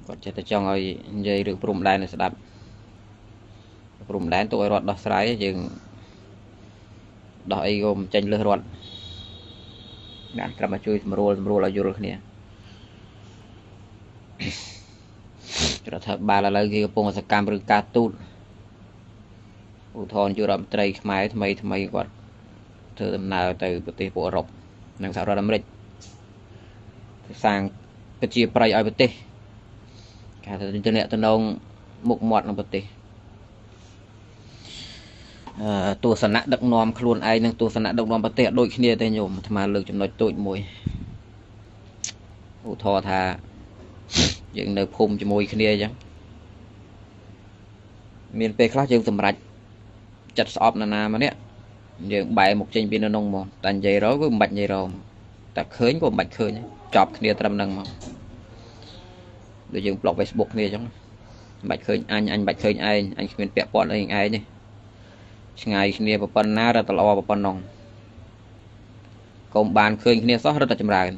គាត់ចេះតែចង់ឲ្យនិយាយរឿងព្រំដែនឲ្យស្ដាប់ព្រំដែនទុកឲ្យរដ្ឋដោះស្រាយយើងដោះអីក៏មិនចេញលើសរដ្ឋបានត្រឹមតែជួយសម្រួលសម្រួលឲ្យយល់គ្នារដ្ឋាភិបាលឥឡូវគេកំពុងសកម្មរឿងការទូតឧទាហរណ៍យុរដ្ឋមន្ត្រីខ្មែរថ្មីថ្មីគាត់ធ្វើដំណើរទៅប្រទេសពួកអឺរ៉ុបនិងសហរដ្ឋអាមេរិកសាងប្រជាប្រិយឲ្យប្រទេសគេថាទំនាក់ទំនងមុខមាត់ក្នុងប្រទេសអឺទស្សនៈដឹកនាំខ្លួនឯងនិងទស្សនៈដឹកនាំប្រទេសដូចគ្នាទេញោមអាត្មាលើកចំណុចតូចមួយឧទាហរណ៍ថាយើងនៅភូមិជាមួយគ្នាអញ្ចឹងមានពេលខ្លះយើងសម្រេចចិត្តស្អប់នរណាម្នាក់យើងបែរមុខចេញពីនៅក្នុងមកតែនិយាយរកគឺមិនបាច់និយាយរកតែឃើញក៏មិនបាច់ឃើញចប់គ្នាត្រឹមហ្នឹងមកដូចយើងប្លុក Facebook គ្នាអញ្ចឹងមិនបាច់ឃើញអញអញមិនបាច់ឃើញឯងអញគ្មានពាក់ព័ន្ធអីឯងទេឆ្ងាយគ្នាប៉ុណ្ណារត់តែល្អប៉ុណ្ណឹងកុំបានឃើញគ្នាសោះរត់តែចម្រើន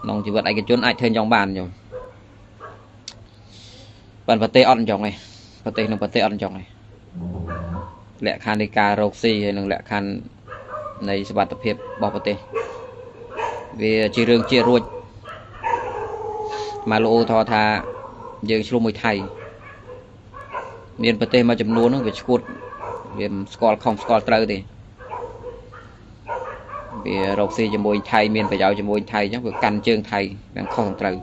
ក្នុងជីវិតឯកជនអាចធ្វើចង់បានញោមប៉ុន្តែប្រទេសអត់អញ្ចឹងទេប្រទេសក្នុងប្រទេសអត់អញ្ចឹងទេលក្ខខណ្ឌនៃការរកស៊ីហើយនិងលក្ខខណ្ឌនៃសុវត្ថិភាពរបស់ប្រទេសវាជារឿងជារួចមកលោកឧទាហរណ៍ថាយើងឆ្លុះមួយថៃមានប្រទេសមួយចំនួនហ្នឹងវាឈួតវាមិនស្គាល់ខុសស្គាល់ត្រូវទេវារកស៊ីជាមួយថៃមានប្រយោជន៍ជាមួយថៃអញ្ចឹងវាកាន់ជើងថៃទាំងខុសទាំងត្រូវ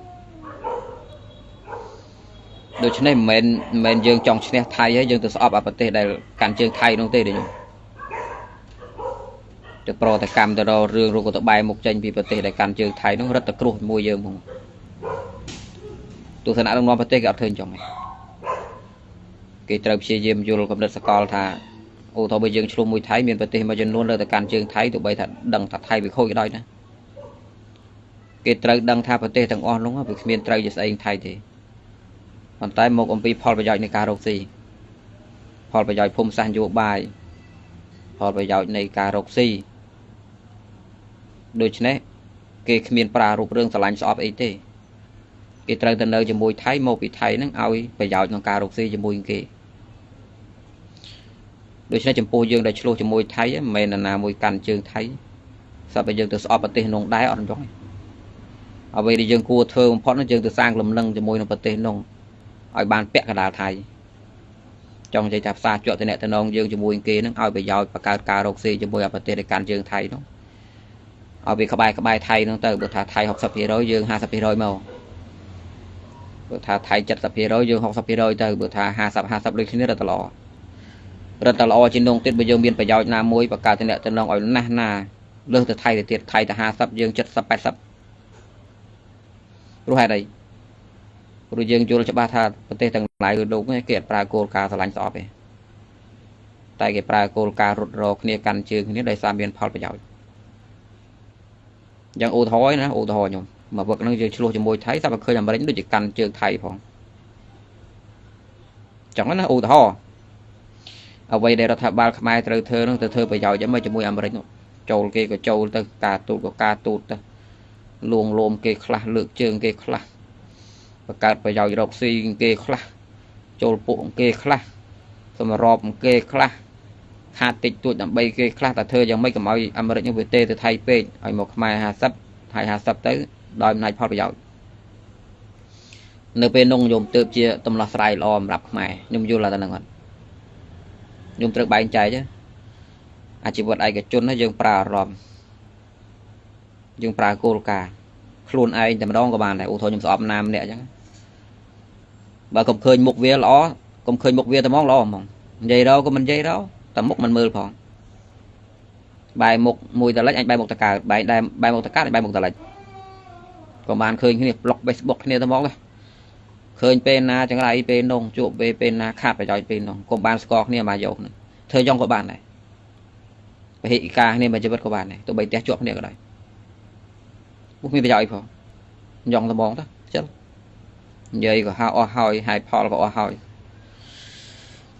ដូច្នេះមិនមែនយើងចង់ឈ្នះថៃហើយយើងទៅស្អប់អាប្រទេសដែលកាន់ជើងថៃនោះទេទេញោមទៅប្រតិកម្មទៅដល់រឿងឬក៏ទៅបែរមុខចេញពីប្រទេសដែលកាន់ជើងថៃនោះរឹតតែគ្រោះជាមួយយើងហ្មងទស្សនៈដឹកនាំប្រទេសគេអត់ឃើញចឹងទេគេត្រូវព្យាយាមយល់កំណត់សកលថាអូតើបើយើងឆ្លុះមួយថៃមានប្រទេសមួយចំនួននៅតែកាន់ជើងថៃទោះបីថាដឹងថាថៃវាខូចក៏ដោយណាគេត្រូវដឹងថាប្រទេសទាំងអស់នោះវាគ្មានត្រូវជាស្អីថៃទេប៉ុន្តែមកអំពីផលប្រយោជន៍នៃការរកស៊ីផលប្រយោជន៍ភូមិសាស្ត្រនយោបាយផលប្រយោជន៍នៃការរកស៊ីដូច្នេះគេគ្មានប្រារព្ធរឿងស្រឡាញ់ស្អប់អីទេគេត្រូវទៅនៅជាមួយថៃមកពីថៃហ្នឹងឲ្យប្រយោជន៍ក្នុងការរកស៊ីជាមួយគេដូច្នេះចំពោះយើងដែលឆ្លោះជាមួយថៃមិនមែននរណាមួយកាន់ជើងថៃស្រាប់តែយើងទៅស្អប់ប្រទេសនោះដែរអត់អញ្ចឹងទេអ្វីដែលយើងគួរធ្វើបំផុតនោះយើងទៅសាងលំនឹងជាមួយនឹងប្រទេសនោះឲ្យបានពាក់កណ្ដាលថៃចង់និយាយថាផ្សារជាប់តំណងយើងជាមួយគេនឹងឲ្យប្រយោជន៍បង្កើតការរកស៊ីជាមួយប្រទេសដែលកាន់ជើងថៃនោះឲ្យវាក្បែរក្បែរថៃនោះទៅបើថាថៃ 60% យើង 50% មកបើថាថៃ 70% យើង 60% ទៅបើថា50 50ដូចគ្នារត់តែល្អរត់តែល្អជាងនោះទៀតបើយើងមានប្រយោជន៍ណាមួយបង្កើតតំណងឲ្យណាស់ណាលើសទៅថៃទៅទៀតថៃទៅ50យើង70 80ព្រោះហេតុអីព្រោះយើងយល់ច្បាស់ថាប្រទេសទាំងឡាយលើលោកនេះគេអត់ប្រើគោលការណ៍ស្រឡាញ់ស្អប់ទេតែគេប្រើគោលការណ៍រត់រកគ្នាកាន់ជើងគ្នាដោយសារមានផលប្រយោជន៍យ៉ាងឧទាហរណ៍ណាឧទាហរណ៍ខ្ញុំមកវឹកហ្នឹងយើងឆ្លោះជាមួយថៃតែបើឃើញអាមេរិកដូចជាកាន់ជើងថៃផងចឹងណាឧទាហរណ៍អ្វីដែលរដ្ឋាភិបាលខ្មែរត្រូវធ្វើហ្នឹងទៅធ្វើប្រយោជន៍យ៉ាងម៉េចជាមួយអាមេរិកនោះចូលគេក៏ចូលទៅការទូតក៏ការទូតទៅលួងលោមគេខ្លះលើកជើងគេខ្លះបង្កើតប្រយោជន៍រកស៊ីគេខ្លះចូលពួកគេខ្លះសម្របគេខ្លះខាតតិចតួចដើម្បីគេខ្លះតែធ្វើយ៉ាងម៉េចកុំឲ្យអាមេរិកនឹងវាទេទៅថៃពេកឲ្យមកខ្មែរ50ថៃ50ទៅដោយអំណាចផលប្រយោជន៍នៅពេលនោះញោមទើបជាដំណោះស្រាយល្អសម្រាប់ខ្មែរខ្ញុំយល់តែហ្នឹងអត់ខ្ញុំត្រូវបែងចែកអាជីវិតឯកជនយើងប្រើអារម្មណ៍យើងប្រើគោលការណ៍ខ្លួនឯងតែម្ដងក៏បានដែរឧទាហរណ៍ខ្ញុំស្អប់ណាម្នាក់អញ្ចឹងបើកុំឃើញមុខវាល្អកុំឃើញមុខវាតែហ្មងល្អហ្មងនិយាយរកក៏មិននិយាយរកតែមុខមិនមើលផងបែរមុខមួយតលិចអញបែរមុខតកើតបែរដែរបែរមុខតកើតអញបែរមុខតលិចក៏បានឃើញគ្នាប្លុក Facebook គ្នាតែហ្មងឃើញពេលណាចង្រៃពេលនោះជួបពេលពេលណាខាតប្រយោជន៍ពេលនោះកុំបានស្គាល់គ្នាមកយកនឹងធ្វើយ៉ងក៏បានដែរពហិការគ្នាមួយជីវិតក៏បានដែរទោះបីផ្ទះជាប់គ្នាក៏ដោយពុះមានប្រយោជន៍អីផងយ៉ងតែហ្មងទៅខ្ជិលនិយាយក៏ហៅអស់ហើយហើយផលក៏អស់ហើយ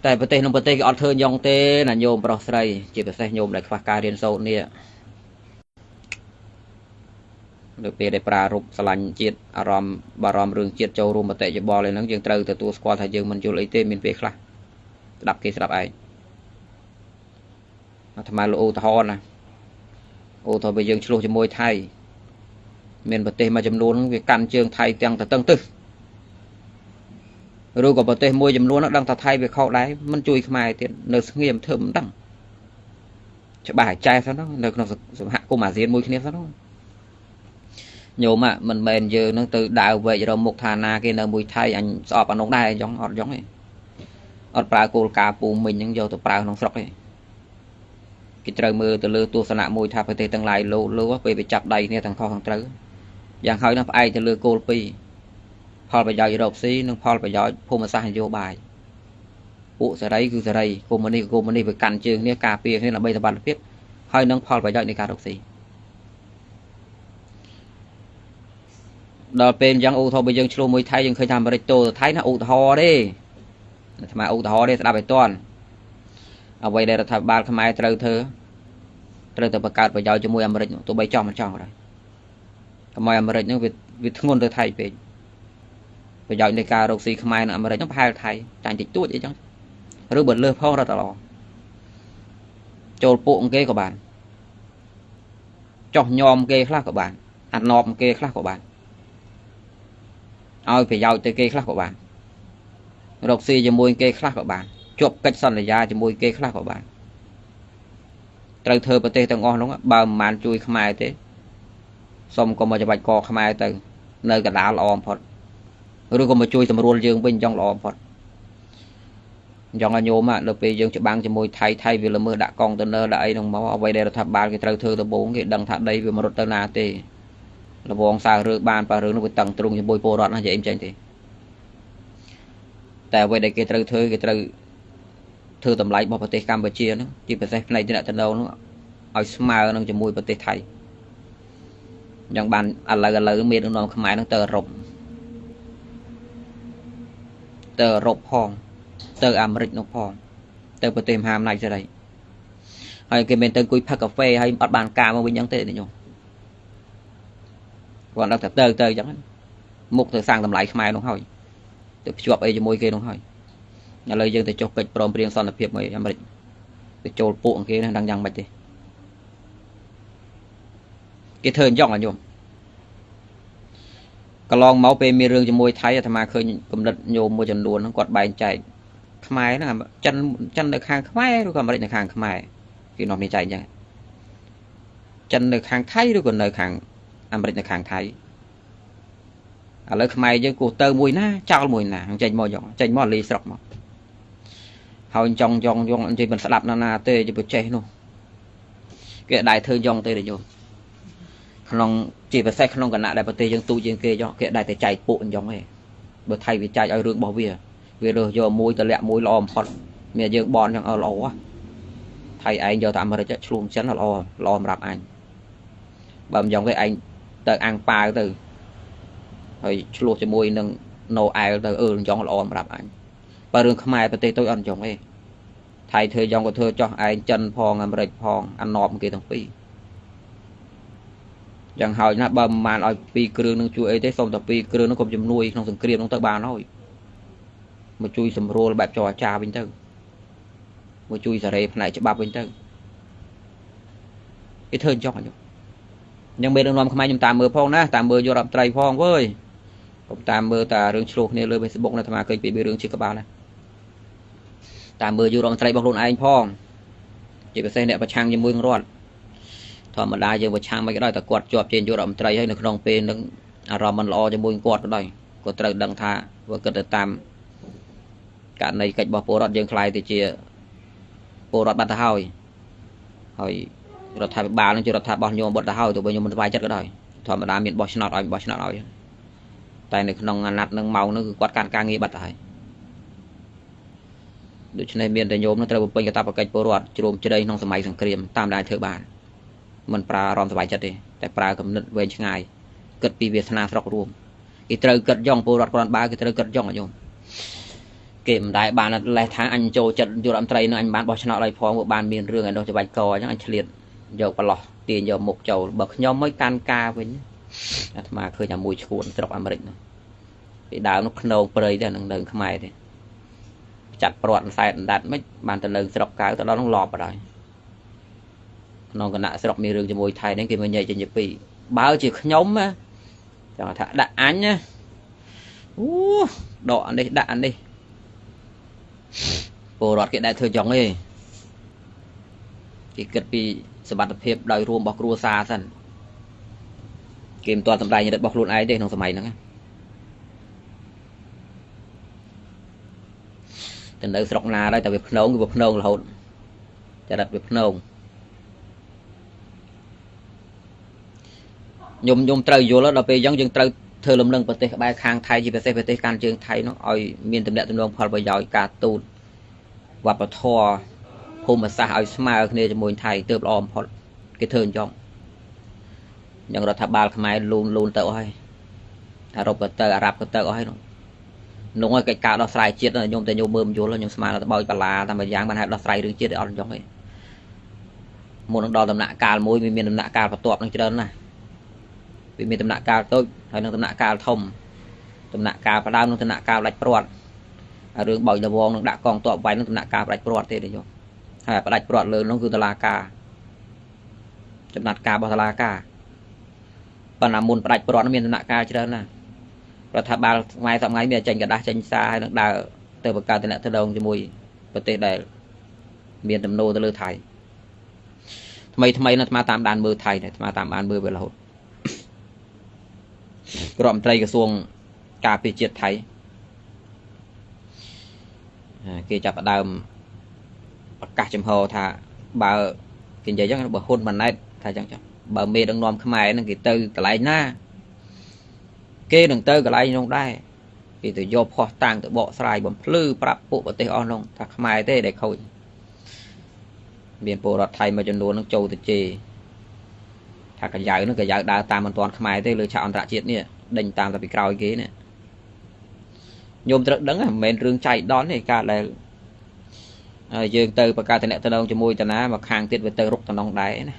តែប្រទេសក្នុងប្រទេសគេអត់ធ្វើយ៉ងទេណាញោមប្រុសស្រីជាពិសេសញោមដែលខ្វះការរៀនសូត្រនេះ នៅពេលដែលប្រារព្ធស្រឡាញ់ជាតិអារម្មណ៍បារម្ភរឿងជាតិចូលរួមមតិយោបល់អីហ្នឹងយើងត្រូវទទួលស្គាល់ថាយើងមិនយល់អីទេមានពេលខ្លះស្ដាប់គេស្ដាប់ឯងអាត្មាលោកឧទាហរណ៍ណាឧទាហរណ៍បើយើងឆ្លោះជាមួយថៃមានប្រទេសមួយចំនួនវាកាន់ជើងថៃទាំងទៅតឹងទឹះឬក៏ប្រទេសមួយចំនួនដឹងថាថៃវាខុសដែរមិនជួយខ្មែរទៀតនៅស្ងៀមធ្វើមិនដឹងច្បាស់ឲ្យចែសិននៅក្នុងសហគមន៍អាស៊ានមួយគ្នាសិនញោមមិនមែនយើងនឹងទៅដើរវែករមុខថាណាគេនៅមួយថៃអញស្អប់អានោះដែរអញ្ចឹងអត់អញ្ចឹងទេអត់ប្រើគោលការណ៍ពូមីងហ្នឹងយកទៅប្រើក្នុងស្រុកទេគេត្រូវមើលទៅលើទស្សនៈមួយថាប្រទេសទាំងឡាយលោកពេលវាចាប់ដៃគ្នាទាំងខុសទាំងត្រូវយ៉ាងហើយនោះផ្អែកទៅលើគោលពីរផលប្រយោជន៍រកស៊ីនិងផលប្រយោជន៍ភូមិសាស្ត្រនយោបាយពួកសេរីគឺសេរីកុម្មុយនីសកុម្មុយនីសវាកាន់ជើងគ្នាការពារគ្នាដើម្បីសុវត្ថិភាពហើយនឹងផលប្រយោជន៍នៃការរកស៊ីដល់ពេលអញ្ចឹងឧទាហរណ៍បើយើងឆ្លោះមួយថៃយើងឃើញថាអាមេរិកទោទៅថៃណាឧទាហរណ៍ទេអាត្មាឧទាហរណ៍ទេស្ដាប់ឲ្យទាន់អ្វីដែលរដ្ឋាភិបាលខ្មែរត្រូវធ្វើត្រូវតែបង្កើតប្រយោជន៍ជាមួយអាមេរិកទោះបីចង់មិនចង់ក៏ដោយកុំឲ្យអាមេរិកហ្នឹងវាធ្ងន់ទៅថៃពេកប្រយោជន៍នៃការរកស៊ីខ្មែរនៅអាមេរិកហ្នឹងប្រហែលថៃចាញ់តិចតួចអីចឹងឬបើលើសផងរត់តឡចូលពួកគេក៏បានចោះញោមគេខ្លះក៏បានអាណប់គេខ្លះក៏បានឲ្យប្រយោជន៍ទៅគេខ្លះក៏បានរកស៊ីជាមួយគេខ្លះក៏បានជាប់កិច្ចសន្យាជាមួយគេខ្លះក៏បានត្រូវធ្វើប្រទេសទាំងអស់នោះបើមិនបានជួយខ្មែរទេសុំកុំមកច្បាច់កខ្មែរទៅនៅកណ្ដាលល្អបំផុតឬក៏មកជួយសម្រួលយើងវិញចង់ល្អបំផុតអញ្ចឹងឲ្យញោមដល់ពេលយើងច្បាំងជាមួយថៃថៃវាល្មើសដាក់កុងតឺន័រដាក់អីហ្នឹងមកអ្វីដែលរដ្ឋាភិបាលគេត្រូវធ្វើដំបូងគេដឹងថាដីវាមករត់ទៅណាទេលវងសើរើបានបើរឿងនោះវាតឹងទ្រូងជាមួយពលរដ្ឋណានិយាយអីចេញទេតែអ្វីដែលគេត្រូវធ្វើគេត្រូវធ្វើតម្លៃរបស់ប្រទេសកម្ពុជាហ្នឹងជាពិសេសផ្នែកទំនាក់ទំនងហ្នឹងឲ្យស្មើនឹងជាមួយប្រទេសថៃអញ្ចឹងបានឥឡូវមាននាំខ្មែរហ្នឹងទៅអឺរ៉ុបទៅអឺរ៉ុបផងទៅអាមេរិកនោះផងទៅប្រទេសមហាអំណាចសេរីហើយគេមិនទៅអង្គុយផឹកកាហ្វេហើយអត់បានការមកវិញអញ្ចឹងទេញោមគាត់ដឹងតែទៅអញ្ចឹងមុខទៅសាងតម្លៃខ្មែរនោះហើយទៅភ្ជាប់អីជាមួយគេនោះហើយឥឡូវយើងទៅចុះកិច្ចព្រមព្រៀងសន្តិភាពមួយអាមេរិកទៅចូលពួកគេហ្នឹងដឹងយ៉ាងម៉េចទេគេធ្វើអញ្ចឹងញោមកន្លងមកពេលមានរឿងជាមួយថៃអាត្មាឃើញគំនិតញោមមួយចំនួនហ្នឹងគាត់បែងចែកខ្មែរហ្នឹងចិននៅខាងខ្មែរឬក៏អាមេរិកនៅខាងខ្មែរគេនាំនេះចែកអញ្ចឹងចិននៅខាងថៃឬក៏នៅខាងអាមេរិកនៅខាងថៃឥឡូវខ្មែរយើងគោះទៅមួយណាចោលមួយណាចេញមកយកចេញមកលីស្រុកមកហើយចង់យ៉ងយងនិយាយមិនស្ដាប់ណាណាទេជាប្រចេះនោះគេអត់ដែរធ្វើយ៉ងទេញោមក្នុងជាពិសេសក្នុងគណៈដែលប្រទេសយើងទូជាងគេយ៉ងគេអត់ដែរតែចែកពួកអញ្ចឹងទេបើថៃវាចែកឲ្យរឿងរបស់វាវារើសយកមួយទៅលាក់មួយល្អបំផុតមានយើងបនចឹងអើល្អថៃឯងយកទៅអាមេរិកឆ្លួងចិនល្អល្អសម្រាប់អញបើមិនយ៉ងទេឯងទៅអាំងប៉ាវទៅហើយឆ្លោះជាមួយនឹងណូអែលទៅអឺអញ្ចឹងល្អសម្រាប់អញបើរឿងខ្មែរប្រទេសតូចអត់អញ្ចឹងទេថៃធ្វើយ៉ងក៏ធ្វើចោះឯងចិនផងអាមេរិកផងអាណប់គេទាំងពីរយ៉ាងហើយណាបើមិនបានឲ្យពីរគ្រឿងនឹងជួយអីទេសូមតែពីរគ្រឿងនឹងកុំជំនួយក្នុងសង្គ្រាមនោះទៅបានហើយមកជួយសម្រួលបែបចរចាវិញទៅមកជួយសេរីផ្នែកច្បាប់វិញទៅគេធ្វើអញ្ចឹងអញ្ចឹងមេដឹកនាំខ្មែរខ្ញុំតាមមើលផងណាតាមមើលយករដ្ឋមន្ត្រីផងវើយកុំតាមមើលតែរឿងឆ្លោះគ្នាលើ Facebook ណាអាត្មាឃើញពីរឿងជាក្បាលណាតាមមើលយករដ្ឋមន្ត្រីរបស់ខ្លួនឯងផងជាពិសេសអ្នកប្រឆាំងជាមួយនឹងរដ្ឋធម្មតាយើងប្រឆាំងមិនក៏ដោយតែគាត់ជាប់ជានាយករដ្ឋមន្ត្រីហើយនៅក្នុងពេលនឹងអារម្មណ៍មិនល្អជាមួយគាត់ក៏ដោយក៏ត្រូវដឹងថាបើគិតទៅតាមករណីកិច្ចរបស់ពលរដ្ឋយើងខ្លាយទៅជាពលរដ្ឋបាត់ទៅហើយហើយរដ្ឋាភិបាលនឹងជារដ្ឋាភិបាលញោមបាត់ទៅហើយទោះបីញោមមិនសប្បាយចិត្តក៏ដោយធម្មតាមានបោះឆ្នោតឲ្យបោះឆ្នោតឲ្យតែនៅក្នុងអាណត្តិនឹងម៉ោងនឹងគឺគាត់កាន់ការងារបាត់ទៅហើយដូច្នេះមានតែញោមនឹងត្រូវបំពេញកាតព្វកិច្ចពលរដ្ឋជ្រោមជ្រែងក្នុងសម័យសង្គ្រាមតាមដែលធ្វើបានមិនប្រើអារម្មណ៍សប្បាយចិត្តទេតែប្រើគំនិតវែងឆ្ងាយគិតពីវាសនាស្រុករួមគេត្រូវគិតយ៉ងពលរដ្ឋគ្រាន់បើគេត្រូវគិតយ៉ងញោមគេមិនដែលបានលេះថាអញចូលចិត្តយុរដ្ឋមន្ត្រីនឹងអញបានបោះឆ្នោតឲ្យផងបានមានរឿងឯនោះច្បាច់កអញ្ចឹងអញឆ្លៀតយកប្រឡោះទាញយកមុខចូលបើខ្ញុំមិនកាន់ការវិញ អាត្មាឃើញតែមួយឈួនស្រុកអាមេរិកនោះពីដើមនោះខ្នងព្រៃទេនឹងនៅខ្មែរទេចាត់ព្រាត់ខ្សែអណ្ដាត់មិនបានទៅនៅស្រុកកៅទៅដល់នោះលប់បណ្ដោយក្នុងគណៈស្រុកមានរឿងជាមួយថៃនេះគេមកញែកចេញជាពីរបើជាខ្ញុំណាចង់ថាដាក់អញណាអូដកអានេះដាក់អានេះពលរដ្ឋគេដែរធ្វើចង់ទេគេគិតពីសមត្ថភាពដោយរួមរបស់គ្រួសារសិនគេមិនទាន់សម្ដែងរិទ្ធរបស់ខ្លួនឯងទេក្នុងសម័យហ្នឹងទៅនៅស្រុកណាដែរតែវាភ្នងគឺវាភ្នងរហូតចរិតវាភ្នងខ្ញុំត្រូវយល់ដល់ពេលអញ្ចឹងយើងត្រូវធ្វើលំនឹងប្រទេសក្បែរខាងថៃជាពិសេសប្រទេសកាន់ជើងថៃនោះឲ្យមានទំនាក់ទំនងផលប្រយោជន៍ការទូតវប្បធម៌ភូមិសាស្ត្រឲ្យស្មើគ្នាជាមួយថៃទើបល្អបំផុតគេធ្វើអញ្ចឹងយ៉ាងរដ្ឋបាលខ្មែរលូនលូនទៅអស់ហើយអារ៉ុបក៏ទៅអារ៉ាប់ក៏ទៅអស់ហើយនោះនោះឲ្យកិច្ចការដោះស្រាយជាតិខ្ញុំតែខ្ញុំមើលមិនយល់ខ្ញុំស្មានតែបោចបន្លាតែមួយយ៉ាងបានហេតុដោះស្រាយរឿងជាតិអត់អញ្ចឹងទេមុននឹងដល់ដំណាក់កាលមួយវាមានដំណាក់កាលបន្ទាប់នឹងច្រើនណាស់វាមានដំណាក់កាលតូចហើយនឹងដំណាក់កាលធំដំណាក់កាលផ្ដើមនឹងដំណាក់កាលផ្ដាច់ព្រាត់រឿងបោចលវងនឹងដាក់កងទ័ពវាយនឹងដំណាក់កាលផ្ដាច់ព្រាត់ទេទេយោហើយផ្ដាច់ព្រាត់លើនោះគឺតឡាការចំណាត់ការរបស់តឡាការប៉ុន្តែមុនផ្ដាច់ព្រាត់មានដំណាក់កាលច្រើនណាស់រដ្ឋាភិបាលខ្មែរសប្ងៃមានចេញกระดาษចេញសារហើយនឹងដើរទៅបង្កើតតំណែងជាមួយប្រទេសដែលមានទំនោរទៅលើថៃថ្មីថ្មីនៅអាត្មាតាមដានមើលថៃអាត្មាតាមដានមើលវារហូតរដ្ឋមន្ត្រីក្រសួងការពារជាតិថៃគេចាប់ផ្ដើមប្រកាសចំហថាបើគេនិយាយចឹងបើហ៊ុនម៉ាណែតថាចឹងចុះបើមេដឹកនាំខ្មែរហ្នឹងគេទៅកន្លែងណាគេនឹងទៅកន្លែងនោះដែរគេទៅយកផុសតាំងទៅបកស្រាយបំភ្លឺប្រាប់ពួកប្រទេសអស់នោះថាខ្មែរទេដែលខូចមានពលរដ្ឋថៃមួយចំនួននឹងចូលទៅជេរថាកញ្ចៅនោះកញ្ចៅដើរតាមមិនទាន់ខ្មែរទេលើឆាកអន្តរជាតិនេះដេញតាមតែពីក្រោយគេនេះញោមត្រូវដឹងមិនមែនរឿងចៃដន្យទេការដែលយើងទៅបង្កើតតំណែងជាមួយតាណាមកខាងទៀតវាទៅរុកតំណងដែរណា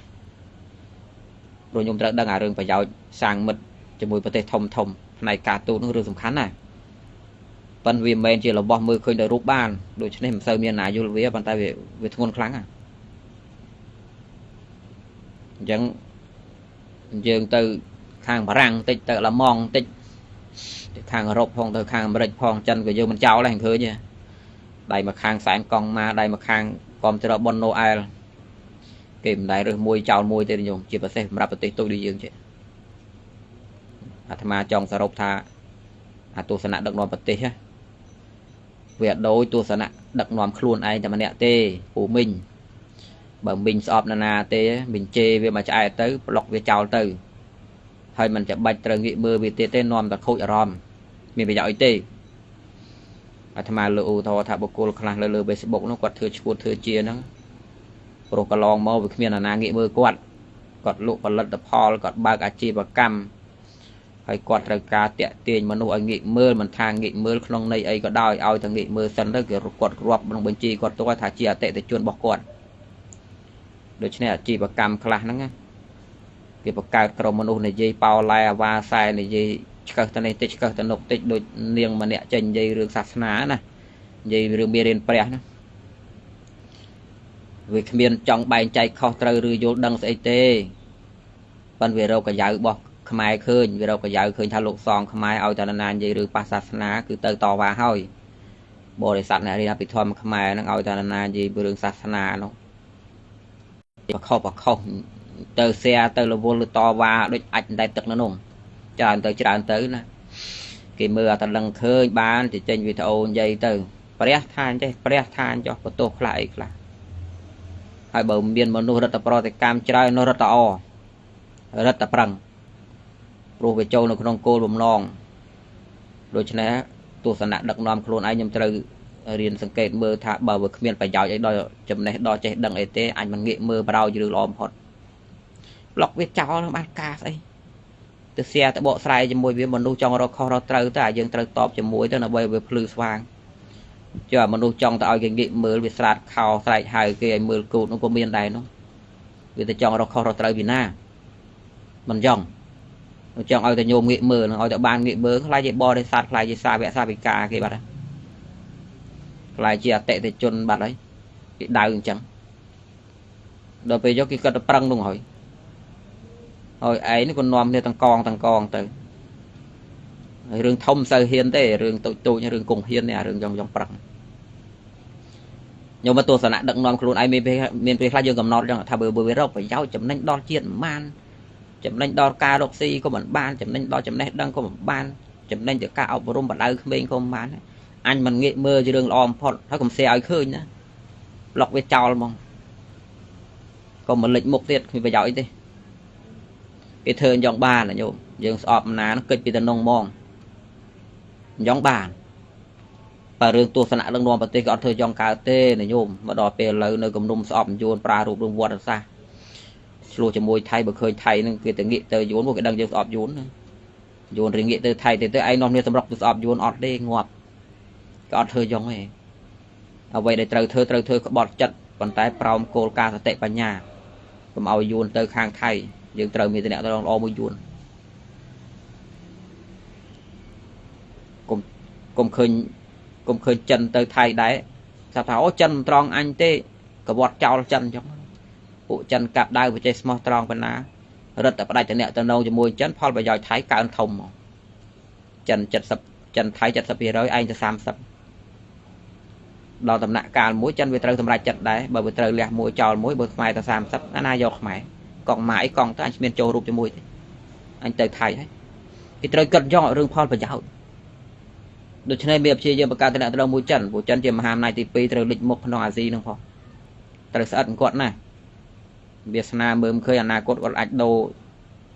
ព្រោះញោមត្រូវដឹងអារឿងប្រយោជន៍សាងមិត្តជាមួយប្រទេសធំធំផ្នែកការទូតនោះរឿងសំខាន់ណាប៉ុន្តែវាមិនមែនជារបស់មើលឃើញដោយរូបបានដូច្នេះមិនសូវមានណាយល់វាប៉ុន្តែវាធ្ងន់ខ្លាំងណាអញ្ចឹងយើងទៅខាងបារាំងតិចទៅឡាម៉ង់តិចទៅខាងអឺរ៉ុបផងទៅខាងអាមេរិកផងចិនក៏យើងមិនចោលដែរឃើញទេដៃមកខាងសែនកង់ម៉ាដៃមកខាងគាំទ្រប៉ុនណូអែលគេមិនដែលរើសមួយចោលមួយទេញោមជាពិសេសសម្រាប់ប្រទេសតូចដូចយើងចេះអាត្មាចង់សរុបថាអាទស្សនៈដឹកនាំប្រទេសវាអត់ដូចទស្សនៈដឹកនាំខ្លួនឯងតែម្នាក់ទេពូមីងបើមីងស្អប់ណានាទេមីងជេរវាមកឆ្អែតទៅប្លុកវាចោលទៅហើយមិនចាំបាច់ត្រូវងាកមើលវាទៀតទេនាំតែខូចអារម្មណ៍មានប្រយោជន៍អីទេអាត្មាលើឧទាហរណ៍ថាបុគ្គលខ្លះលើ Facebook នោះគាត់ធ្វើឈួតធ្វើជាហ្នឹងព្រោះកន្លងមកវាគ្មានអាណាងាកមើលគាត់គាត់លក់ផលិតផលគាត់បើកអាជីវកម្មហើយគាត់ត្រូវការតាក់ទាញមនុស្សឲ្យងាកមើលមិនថាងាកមើលក្នុងន័យអីក៏ដោយឲ្យតែងាកមើលសិនទៅគេគាត់រាប់ក្នុងបញ្ជីគាត់ទៅថាជាអតិថិជនរបស់គាត់ដូច្នេះអាជីវកម្មខ្លះហ្នឹងគេបង្កើតក្រុមមនុស្សនិយាយប៉ោឡែអាវ៉ាសែនិយាយឆ្កឹះទៅនេះតិចឆ្កឹះទៅនោះតិចដូចនាងម្នាក់ចេញនិយាយរឿងសាសនាណានិយាយរឿងមេរៀនព្រះណាវាគ្មានចង់បែងចែកខុសត្រូវឬយល់ដឹងស្អីទេប៉ុន្តែវារកកាយ៉ៅរបស់ខ្មែរឃើញវារកកាយ៉ៅឃើញថាលោកសងខ្មែរឲ្យតែណានិយាយរឿងប៉ះសាសនាគឺទៅតវ៉ាហើយបរិស័ទអ្នករៀនអភិធម្មខ្មែរហ្នឹងឲ្យតែណានិយាយរឿងសាសនានោះបខុសបខុសទៅសែទៅរវល់តវ៉ាដូចអាចតែទឹកនៅនោះច្រើនទៅច្រើនទៅណាគេមើលអត់តលឹងឃើញបានទៅចេញវីដេអូនិយាយទៅព្រះថាអញ្ចេះព្រះថាអញ្ចោះបន្ទោសខ្លះអីខ្លះហើយបើមានមនុស្សរដ្ឋប្រតិកម្មច្រើននោះរដ្ឋអរដ្ឋប្រឹងព្រោះវាចូលនៅក្នុងគោលបំណងដូច្នេះទស្សនៈដឹកនាំខ្លួនឯងខ្ញុំត្រូវរៀនសង្កេតមើលថាបើវាគ្មានប្រយោជន៍អីដល់ចំណេះដល់ចេះដឹងអីទេអាចមិនងាកមើលបរោយរឿងល្អបំផុតប្លុកវាចោលនឹងបានការស្អីទៅសែទៅបកស្រាយជាមួយវាមនុស្សចង់រកខុសរកត្រូវតែយើងត្រូវតបជាមួយទៅដើម្បីវាភ្លឺស្វាងចុះអាមនុស្សចង់ទៅឲ្យគេងាកមើលវាស្រាតខោស្រែកហៅគេឲ្យមើលគូតនោះក៏មានដែរនោះវាទៅចង់រកខុសរកត្រូវពីណាមិនចង់ ចង់ឲ្យតែញោមងាកមើលឲ្យតែបានងាកមើលខ្លាចជាបរិស័ទខ្លាចជាសាវកសាវិកាគេបាត់ហើយខ្លាចជាអតិថិជនបាត់ហើយគេដៅអញ្ចឹងដល់ពេលយកគេគាត់ទៅប្រឹងនោះហើយហើយឯងនេះក៏នាំគ្នាទាំងកងទាំងកងទៅហើយរឿងធំសូវហ៊ានទេរឿងតូចតូចរឿងគង់ហ៊ាននេះអារឿងយ៉ងយ៉ងប្រឹងខ្ញុំមកទស្សនៈដឹកនាំខ្លួនឯងមានពេលខ្លះយើងកំណត់ចឹងថាបើវារកប្រយោជន៍ចំណេញដល់ជាតិមិនបានចំណេញដល់ការរកស៊ីក៏មិនបានចំណេញដល់ចំណេះដឹងក៏មិនបានចំណេញទៅការអប់រំបដៅក្មេងក៏មិនបានអញមិនងាកមើលជារឿងល្អបំផុតហើយកុំសេឲ្យឃើញណាប្លុកវាចោលហ្មងកុំមកលិចមុខទៀតគ្មានប្រយោជន៍អីទេគេធ្វើអញ្ចឹងបានញោមយើងស្អប់ណាគិតពីតំណងហ្មងអញ្ចឹងបានបើរឿងទស្សនៈដឹកនាំប្រទេសក៏អត់ធ្វើចង់កើតទេណាញោមមកដល់ពេលឥឡូវនៅគំនុំស្អប់យួនប្រារូបរឿងវត្តសាស្ត្រឆ្លោះជាមួយថៃបើឃើញថៃនឹងគេទៅងាកទៅយួនពួកគេដឹងយើងស្អប់យួនយួនរៀងងាកទៅថៃទៅទៅឯងនាំគ្នាសម្រុកទៅស្អប់យួនអត់ទេងាប់ក៏អត់ធ្វើចង់ទេអ្វីដែលត្រូវធ្វើត្រូវធ្វើក្បត់ចិត្តប៉ុន្តែប្រោមគោលការណ៍សតិបញ្ញាកុំឲ្យយួនទៅខាងថៃយើងត្រូវមានតំណែងល្អមួយយួនកុំឃើញកុំឃើញចិនទៅថៃដែរថាអូចិនមិនត្រង់អញទេកវត្តចោលចិនអញ្ចឹងពួកចិនកាប់ដាវបច្ចេកស្មោះត្រង់ប៉ុណ្ណារត់តែផ្ដាច់តំណែងជាមួយចិនផលប្រយោជន៍ថៃកើនធំមកចិន70ចិនថៃ 70% ឯងទៅ30ដល់ដំណាក់កាលមួយចិនវាត្រូវសម្រេចចិត្តដែរបើវាត្រូវលះមួយចោលមួយបើខ្មែរទៅ30ណាណាយកខ្មែរកង់ម៉ាអីកង់ទៅអញគ្មានចូលរូបជាមួយទេអញទៅថៃហើយគេត្រូវគិតយ៉ងរឿងផលប្រយោជន៍ដូច្នេះមានព្យាយាមបង្កើតតំណែងមួយចិនព្រោះចិនជាមហាអំណាចទី2ត្រូវលិចមុខក្នុងអាស៊ីនឹងផងត្រូវស្អិតគាត់ណាស់វាសនាមើលមិនឃើញអនាគតគាត់អាចដូរ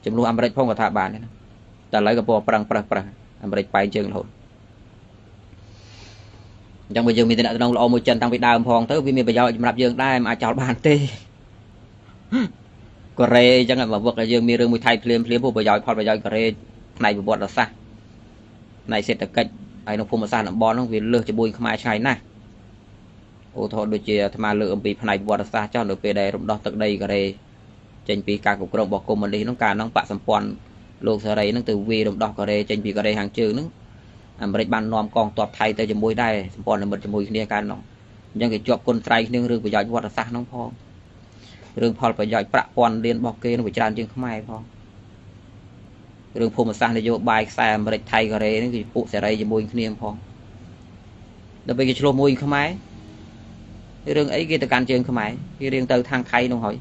ចំនួនអាមេរិកផងក៏ថាបានដែរណាតែឥឡូវក៏ពណ៌ប្រឹងប្រឹសប្រឹសអាមេរិកបែងជើងរហូតអញ្ចឹងបើយើងមានតំណែងល្អមួយចិនតាំងពីដើមផងទៅវាមានប្រយោជន៍សម្រាប់យើងដែរមិនអាចចោលបានទេកូរ៉េអញ្ចឹងបើវឹកឲ្យយើងមានរឿងមួយថៃភ្លាមភ្លាមព្រោះប្រយោជន៍ផលប្រយោជន៍កូរ៉េផ្នែកប្រវត្តិសាស្ត្រផ្នែកសេដ្ឋកិច្ចហើយក្នុងភូមិសាស្ត្រតំបន់ហ្នឹងវាលើសជាមួយខ្មែរឆ្ងាយណាស់ឧទាហរណ៍ដូចជាអាត្មាលើកអំពីផ្នែកប្រវត្តិសាស្ត្រចុះនៅពេលដែលរំដោះទឹកដីកូរ៉េចេញពីការគ្រប់គ្រងរបស់កុម្មុយនីសហ្នឹងកាលហ្នឹងបកសម្ព័ន្ធលោកសេរីហ្នឹងទៅវាយរំដោះកូរ៉េចេញពីកូរ៉េខាងជើងហ្នឹងអាមេរិកបាននាំកងទ័ពថៃទៅជាមួយដែរសម្ព័ន្ធមិត្តជាមួយគ្នាកាលហ្នឹងអញ្ចឹងគេជាប់គុណត្រៃគ្នារឿងប្រយោជន៍វត្តសាស្ត្រហ្នឹងផងរឿងផលប្រយោជន៍ប្រាក់ពាន់លានរបស់គេនឹងវាច្រើនជាងខ្មែរផងរឿងភូមិសាស្ត្រនយោបាយខ្សែអាមេរិកថៃកូរ៉េហ្នឹងគឺពួកសេរីជាមួយគ្នាផងដល់ពេលគេឆ្លោះមួយខ្មែររឿងអីគេទៅកាន់ជើងខ្មែរគេរៀងទៅខាងថៃនោះហើយ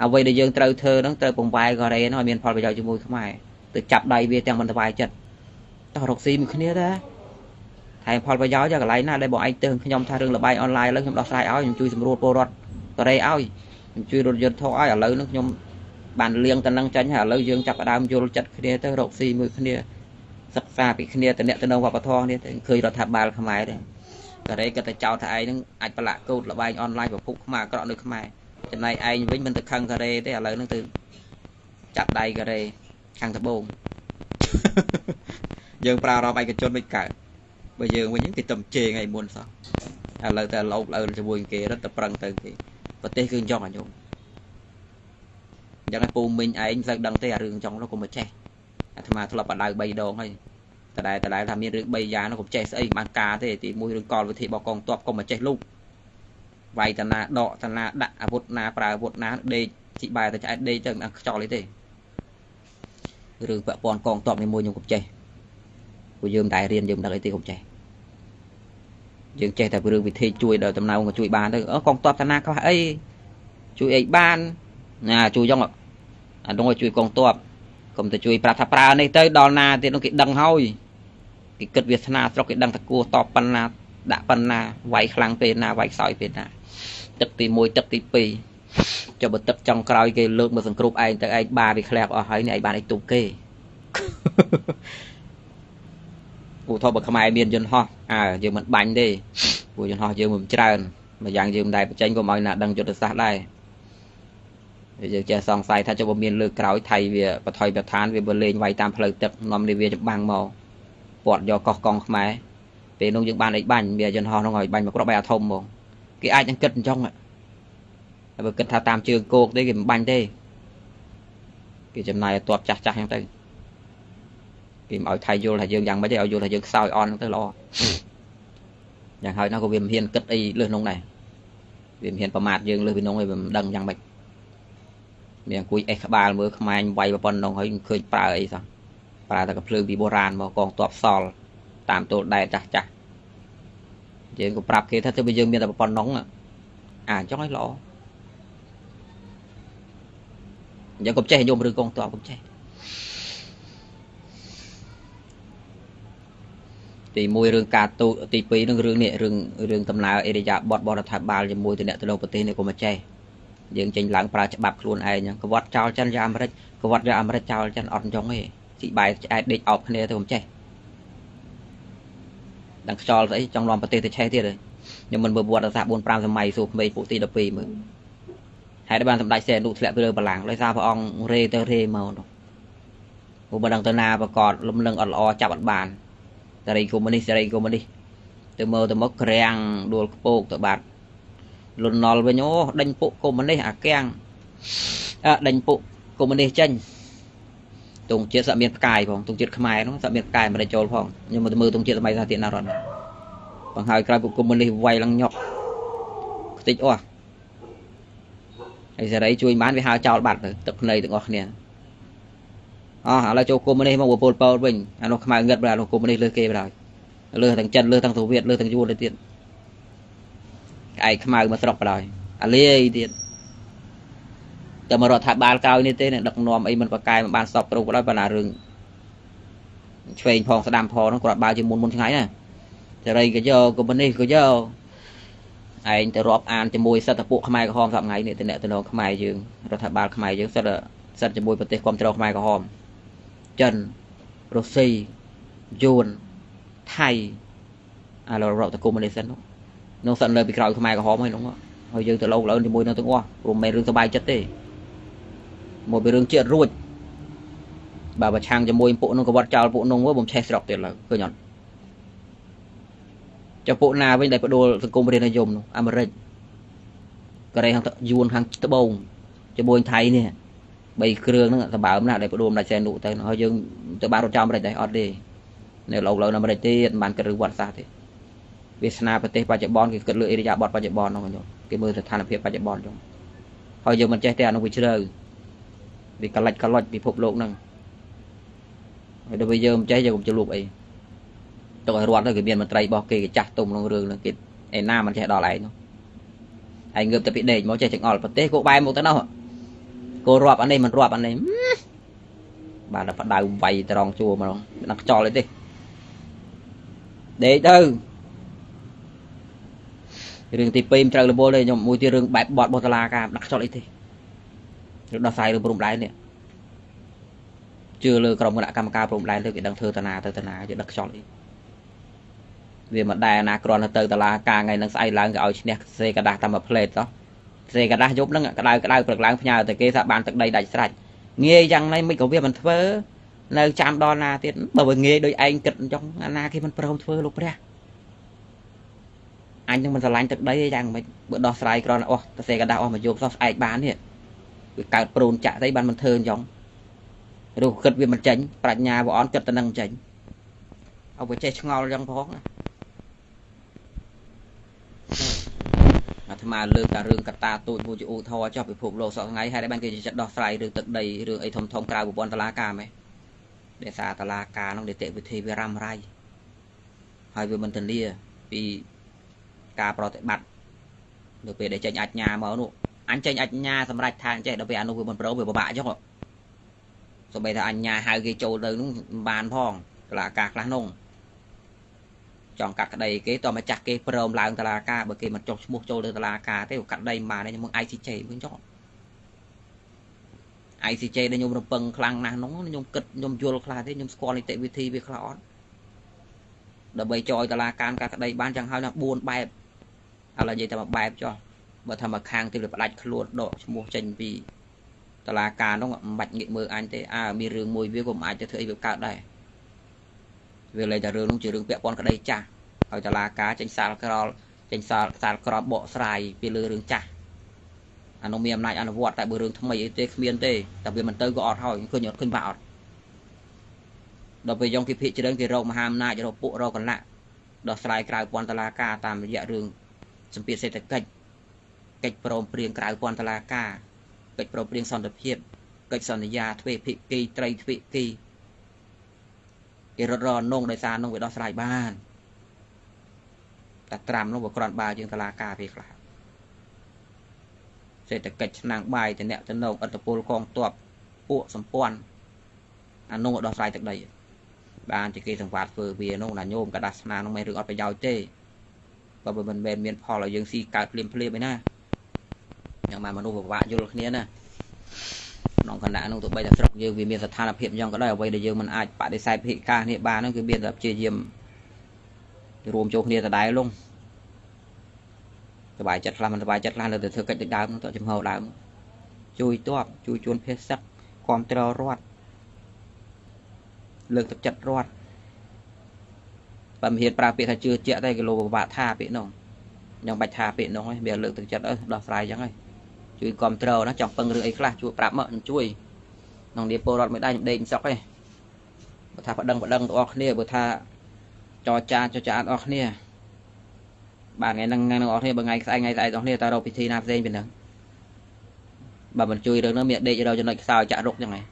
អ្វីដែលយើងត្រូវធ្វើហ្នឹងត្រូវពង្វាយកូរ៉េហ្នឹងឲ្យមានផលប្រយោជន៍ជាមួយខ្មែរទៅចាប់ដៃវាទាំងមិនសប្បាយចិត្តតោះរកស៊ីមួយគ្នាដែរថែមផលប្រយោជន៍កន្លែងណាដែលបងឯងទៅខ្ញុំថារឿងលបាយអនឡាញឥឡូវខ្ញុំដោះស្រាយឲ្យខ្ញុំជួយសម្រួលពលរដ្ឋកូរ៉េឲ្យខ្ញុំជួយរថយន្តថតឲ្យឥឡូវហ្នឹងខ្ញុំបានលៀងតំណឹងចាញ់ហើយឥឡូវយើងចាប់ផ្ដើមយល់ចិត្តគ្នាទៅរកស៊ីមួយគ្នាសិក្សាពីគ្នាតំណងវប្បធម៌គ្នាទៅឃើញរដ្ឋាភិបាលខ្មែរទេកូរ៉េក៏ទៅចោទថាឯងហ្នឹងអាចប្រឡាក់កូដលបែងអនឡាញប្រភពខ្មែរអាក្រក់នៅខ្មែរចំណែកឯងវិញមិនទៅខឹងកូរ៉េទេឥឡូវហ្នឹងទៅចាប់ដៃកូរ៉េខាងត្បូងយើងប្រើអារម្មណ៍ឯកជនមិនកើតបើយើងវិញគេទៅជេរថ្ងៃមុនសោះឥឡូវតែលោកលើជាមួយគេរត់ទៅប្រឹងទៅគេប្រទេសគឺអញ្ចឹងអាញោមអញ្ចឹងឯពូមីងឯងមិនសូវដឹងទេអារឿងអញ្ចឹងនោះកុំមកចេះអាត្មាធ្លាប់បដៅ3ដងហើយតដែលថាមានរឿង3យ៉ាងនោះកុំចេះស្អីបានការទេទី1រឿងកលវិធីរបស់កងទ័ពកុំមកចេះលូកវាយតាណាដកតាណាដាក់អាវុធណាប្រើអាវុធណាដេកជីបែរទៅឆ្អែតដេកទៅមិនខ្យល់អីទេរឿងពាក់ព័ន្ធកងទ័ពនេះមួយខ្ញុំកុំចេះព្រោះយើងមិនដែលរៀនយើងមិនដឹងអីទេកុំចេះយើងចេះតែរឿងវិធីជួយដល់តំណែងក៏ជួយបានទៅកងទ័ពតាណាខ្លះអីជួយអីបានណាជួយចឹងអានោះឲ្យជួយកងទ័ពកុំទៅជួយប្រាប់ថាប្រើនេះទៅដល់ណាទៀតនោះគេដឹងហើយគេគិតវាសនាស្រុកគេដឹងថាគួរតបប៉ុណ្ណាដាក់ប៉ុណ្ណាវាយខ្លាំងពេលណាវាយខ្សោយពេលណាទឹកទី1ទឹកទី2ចុះបើទឹកចុងក្រោយគេលើកមកសង្គ្រប់ឯងទៅឯងបាវាក្លាប់អស់ហើយនេះឯងបានអីទូគេឧទាហរណ៍បើខ្មែរមានយន្តហោះអើយើងមិនបាញ់ទេព្រោះយន្តហោះយើងមិនច្រើនមួយយ៉ាងយើងមិនដែលបញ្ចេញក៏ឲ្យណាដឹងយុទ្ធសាស្ត្រដែរយើងចេះសង្ស័យថាចុះបើមានលើកក្រោយថៃវាបថុយប្រឋានវាបើលេងវាយតាមផ្លូវទឹកនាំនេះវាចម្បាំងមកពាត់យកកោះកង់ខ្មែរពេលនោះយើងបានអីបាញ់មានយន្តហោះនោះឲ្យបាញ់មកគ្រាប់បែកអាធំហ្មងគេអាចនឹងគិតអញ្ចឹងតែបើគិតថាតាមជើងគោកទេគេមិនបាញ់ទេគេចំណាយឲ្យតបចាស់ចាស់អញ្ចឹងទៅ គេមិនឲ្យថៃយល់ថាយើងយ៉ាងម៉េចទេឲ្យយល់ថាយើងខ្សោយអន់ទៅល្អយ៉ាងហើយនោះក៏វាមិនហ៊ានគិតអីលើសនោះដែរវាមិនហ៊ានប្រមាថយើងលើសពីនោះឯងវាមិនដឹងយ៉ាងម៉េចមានអង្គុយអេះក្បាលមើលខ្មែរវាយប៉ុណ្ណឹងហើយឃើញប្រើអីសោះប្រើតែកំភ្លើងពីបុរាណមកកងទ័ពសល់តាមទល់ដែនចាស់ចាស់យើងក៏ប្រាប់គេថាទើបយើងមានតែប៉ុណ្ណឹងអាអញ្ចឹងឲ្យល្អអញ្ចឹងកុំចេះញោមរឿងកងទ័ពកុំចេះទី1រឿងការទូតទី2នឹងរឿងនេះរឿងដំណើរអេរិយាបថបរដ្ឋាភិបាលជាមួយទៅអ្នកទៅប្រទេសនេះក៏មិនចេះយើងចេញឡើងប្រើច្បាប់ខ្លួនឯងក្វត្តចោលចិនយកអាមេរិកក្វត្តយកអាមេរិកចោលចិនអត់អញ្ចឹងទេស៊ីបាយឆ្អែតដេកអោបគ្នាទៅកុំចេះដឹងខ្យល់ស្អីចង់នាំប្រទេសទៅឆេះទៀតខ្ញុំមិនមើលប្រវត្តិសាស្ត្រ4 5សម័យសួរក្មេងពួកទី12មើលហេតុបានសម្ដេចសីហនុធ្លាក់ពីលើបល្ល័ង្កដោយសារព្រះអង្គរេទៅរេមកនោះព្រោះបើដឹងទៅណាប្រកបលំនឹងអត់ល្អចាប់អត់បានសេរីកុម្មុយនីសសេរីកុម្មុយនីសទៅមើលទៅមកក្រាំងដួលខ្ពោកទៅបាត់លន់ណុលវិញអូដេញពួកកុម្មុយនីសអាកាំងដេញពួកកុម្មុយនីសចេញទងជាតិសក់មានផ្កាយផងទងជាតិខ្មែរនោះសក់មានផ្កាយមិនได้ចូលផងខ្ញុំមកមើលទងជាតិសម័យសាធារណរដ្ឋបង្ហើយក្រោយពួកកុម្មុយនីសវាយឡើងញាប់ខ្ទេចអស់ហើយសេរីជួយបានវាហើចោលបាត់ទៅទឹកភ្នែកទាំងអស់គ្នាអស់ឥឡូវចូលកុម្មុយនីសមកពលពតវិញអានោះខ្មៅងឹតបាទអានោះកុម្មុយនីសលើសគេបណ្ដោយលើសទាំងចិនលើសទាំងសូវៀតលើសទាំងយួនទៅទៀតក្អែកខ្មៅមកស្រុកបណ្ដោយអាលាយទៀតតែមករដ្ឋាភិបាលក្រោយនេះទេដឹកនាំអីមិនប្រកែមិនបានសពគ្រប់បណ្ដោយប៉ុន្តែរឿងឆ្វេងផងស្ដាំផងនោះគាត់បើជាមុនមុនថ្ងៃណាសេរីក៏យកកុម្មុយនីសក៏យកឯងទៅរាប់អានជាមួយសិទ្ធិពួកខ្មែរក្រហមសប្តាហ៍ថ្ងៃនេះតំណងខ្មែរយើងរដ្ឋាភិបាលខ្មែរយើងសិទ្ធិជាមួយប្រទេសគ្រប់គ្រងខ្មែរក្រហមចិនរុស្ស៊ីយួនថៃឥឡូវរដ្ឋកុម្មុយនីសសិននោះសិនលើពីក្រោយខ្មែរក្រហមហើយនោះហើយយើងទៅលោកឡើងជាមួយនឹងទាំងអស់ព្រោះមិនមែនរឿងសบายចិត្តទេមកពីរឿងជាតិរួចបើប្រឆាំងជាមួយពួកនោះក៏វត្តចោលពួកនោះបំឆេះស្រុកទៀតឡើយឃើញអត់ចុះពួកណាវិញដែលផ្ដួលសង្គមរាជនិយមនោះអាមេរិកកូរ៉េខាងយួនខាងត្បូងជាមួយថៃនេះ3គ្រឿងហ្នឹងសម្បើមណាស់ដែលផ្ដួលម្ដេចសែននោះទៅហើយយើងទៅបានរត់ចោលអាមេរិកដែរអត់ទេនៅលោកឡើងអាមេរិកទៀតមិនបានគិតរឿងវត្តសាស្ត្រទេវាសនាប្រទេសបច្ចុប្បន្នគេគិតលើអិរិយាបថបច្ចុប្បន្ននោះខ្ញុំគេមើលស្ថានភាពបច្ចុប្បន្នចឹងហើយយើងមិនចេះទេអានោះវាជ្រៅវាកលិចកលុចពិភពលោកហ្នឹងហើយដល់ពេលយើងមិនចេះយើងកុំជលូបអីទុកឲ្យរត់ទៅគេមានមន្ត្រីរបស់គេគេចាស់ទុំក្នុងរឿងហ្នឹងគេឯណាមិនចេះដល់ឯងនោះឯងងើបតែពីដេកមកចេះចង្អុលប្រទេសគោបែរមកទៅនោះគោរាប់អានេះមិនរាប់អានេះបាទដល់ផ្ដៅវាយត្រង់ជួរមកដល់ខ្យល់អីទេដេកទៅរឿងទី2មិនត្រូវរវល់ទេខ្ញុំមួយទៀតរឿងបែបបត់របស់តឡាការដាក់ខ្យល់អីទេរឿងដោះស្រាយរឿងព្រំដែននេះជឿលើក្រុមគណៈកម្មការព្រំដែនទៅគេដឹងធ្វើតាណាទៅតាណាគេដឹកខ្យល់អីវាមិនដែរណាគ្រាន់តែទៅតឡាការថ្ងៃហ្នឹងស្អែកឡើងគេឲ្យឈ្នះសេកដាស់តាមមួយផ្លេតតោះសេកដាស់យប់ហ្នឹងក្តៅក្តៅព្រឹកឡើងផ្ញើទៅគេថាបានទឹកដីដាច់ស្រេចងាយយ៉ាងណីមិនក៏វាមិនធ្វើនៅចាំដល់ណាទៀតបើវាងាយដូចឯងគិតអញ្ចឹងអាណាគេមិនព្រមធ្វើលោកព្រះអញនឹងមិនស្រឡាញ់ទឹកដីទេយ៉ាងម៉េចបើដោះស្រាយគ្រាន់តែអស់តសេកដាស់អស់មកយប់សោះស្អែកបាននេះវាកើតប្រូនចាក់ស្អីបានមិនធ្វើអញ្ចឹងឬគិតវាមិនចេញប្រាជ្ញាវាអន់គិតតែនឹងចេញឲ្យវាចេះឆ្ងល់អញ្ចឹងផងអាត្មាលើកតែរឿងកតាទូចមួយជាឧទាហរណ៍ចុះពិភពលោកសក់ថ្ងៃហើយបានគេចិត្តដោះស្រាយរឿងទឹកដីរឿងអីធំធំក្រៅប្រព័ន្ធតឡាការម៉េចដែលសារតឡាការនោះនីតិវិធីវារ៉ាំរ៉ៃហើយវាមិនធានាពីការប្រតិបត្តិនៅពេលដែលចេញអាជ្ញាមកនោះអញចេញអាជ្ញាសម្រាប់ថាអញ្ចេះដល់ពេលអានោះវាមិនព្រមវាពិបាកអញ្ចឹងសូម្បីថាអញ្ញាហៅគេចូលទៅនោះមិនបានផងតឡាការខ្លះនោះចង់កាត់ក្តីគេតើម្ចាស់គេព្រមឡើងតឡាការបើគេមិនចុះឈ្មោះចូលទៅតឡាការទេកាត់ដីមិនបានទេខ្ញុំមើល ICJ វិញចុះ ICJ ដែលខ្ញុំរំពឹងខ្លាំងណាស់នោះខ្ញុំគិតខ្ញុំយល់ខ្លះទេខ្ញុំស្គាល់នីតិវិធីវាខ្លះអត់ដើម្បីចោយតឡាការកាត់ក្តីបានចឹងហើយណា4បែបឥឡូវនិយាយតែមួយបែបចុះបើថាមកខាងទីវាផ្ដាច់ខ្លួនដកឈ្មោះចេញពីតឡាការនោះមិនបាច់ងាកមើលអញទេអើមានរឿងមួយវាក៏មិនអាចទៅធ្វើអីវាកើតដែរវាលែងតែរឿងនោះជារឿងពាក់ព័ន្ធក្តីចាស់ហើយតឡាការចេញសាលក្រលចេញសាលក្របបកស្រាយពីលើរឿងចាស់អានោះមានអំណាចអនុវត្តតែបើរឿងថ្មីអីទេគ្មានទេតែវាមិនទៅក៏អត់ហើយឃើញអត់ឃើញបាក់អត់ ដល់ពេលយ៉ងគេភិកច្រើនគេរកមហាអំណាចរកពួករកកលៈដោះស្រាយក្រៅពន្ធលាការតាមរយៈរឿងសម្ពាធសេដ្ឋកិច្ចកិច្ចព្រមព្រៀងក្រៅពន្ធលាការកិច្ចព្រមព្រៀងសន្តិភាពកិច្ចសន្យាទ្វេភាគីត្រីទ្វេគីគេរត់រនងដោយសារនងវាដោះស្រាយបានតែត្រាំនោះវាគ្រាន់បើជាងតឡាការពេលខ្លះសេដ្ឋកិច្ចឆ្នាំងបាយតំណតំណងអត្តពលកងទ័ពពួកសម្ព័ន្ធអានោះដោះស្រាយទឹកដីបានជាគេសង្វាតធ្វើវានោះណាញោមកដាស់ស្នានោះមិនរឿងអត់ប្រយោជន៍ទេបើមិនមែនមានផលឲ្យយើងស៊ីកើតភ្លាមភ្លាមឯណាយ៉ាងម៉េចមនុស្សពិបាកយល់គ្នាណាក្នុងគណៈនោះទោះបីតែស្រុកយើងវាមានស្ថានភាពយ៉ាងក៏ដោយអ្វីដែលយើងមិនអាចបដិសេធភិការនេះបាននោះគឺមានតែព្យាយាមរួមចូលគ្នាដដែលលងសบายចិត្តខ្លះមិនសบายចិត្តខ្លះនៅតែធ្វើកិច្ចដូចដើមទៅចំហដើមជួយតបជួយជួនភេសឹកគ្រប់គ្រងរដ្ឋលើកទឹកចិត្តរដ្ឋបើមិនហ៊ានប្រើពាក្យថាជឿជាក់ទេគីឡូពិបាកថាពាក្យនោះយ៉ាងបាច់ថាពាក្យនោះហើយវាលើកទឹកចិត្តអើដោះស្រាយយ៉ាងហើយជួយគ្រប់គ្រងណាចង់ពឹងរឿងអីខ្លះជួយប្រាប់មកខ្ញុំជួយក្នុងនាមពលរដ្ឋមួយដែរខ្ញុំដេកមិនសុខទេបើថាប្តឹងប្តឹងទាំងអស់គ្នាបើថាចរចាចរចាអត់អស់គ្នាបាទថ្ងៃហ្នឹងថ្ងៃហ្នឹងអស់គ្នាបើថ្ងៃស្អែកថ្ងៃស្អែកទាំងគ្នាតើរកពិធីណាផ្សេងពីហ្នឹងបើមិនជួយរឿងហ្នឹងមានដេករកចំណុចខ្សោយចាក់រុកចឹងហ៎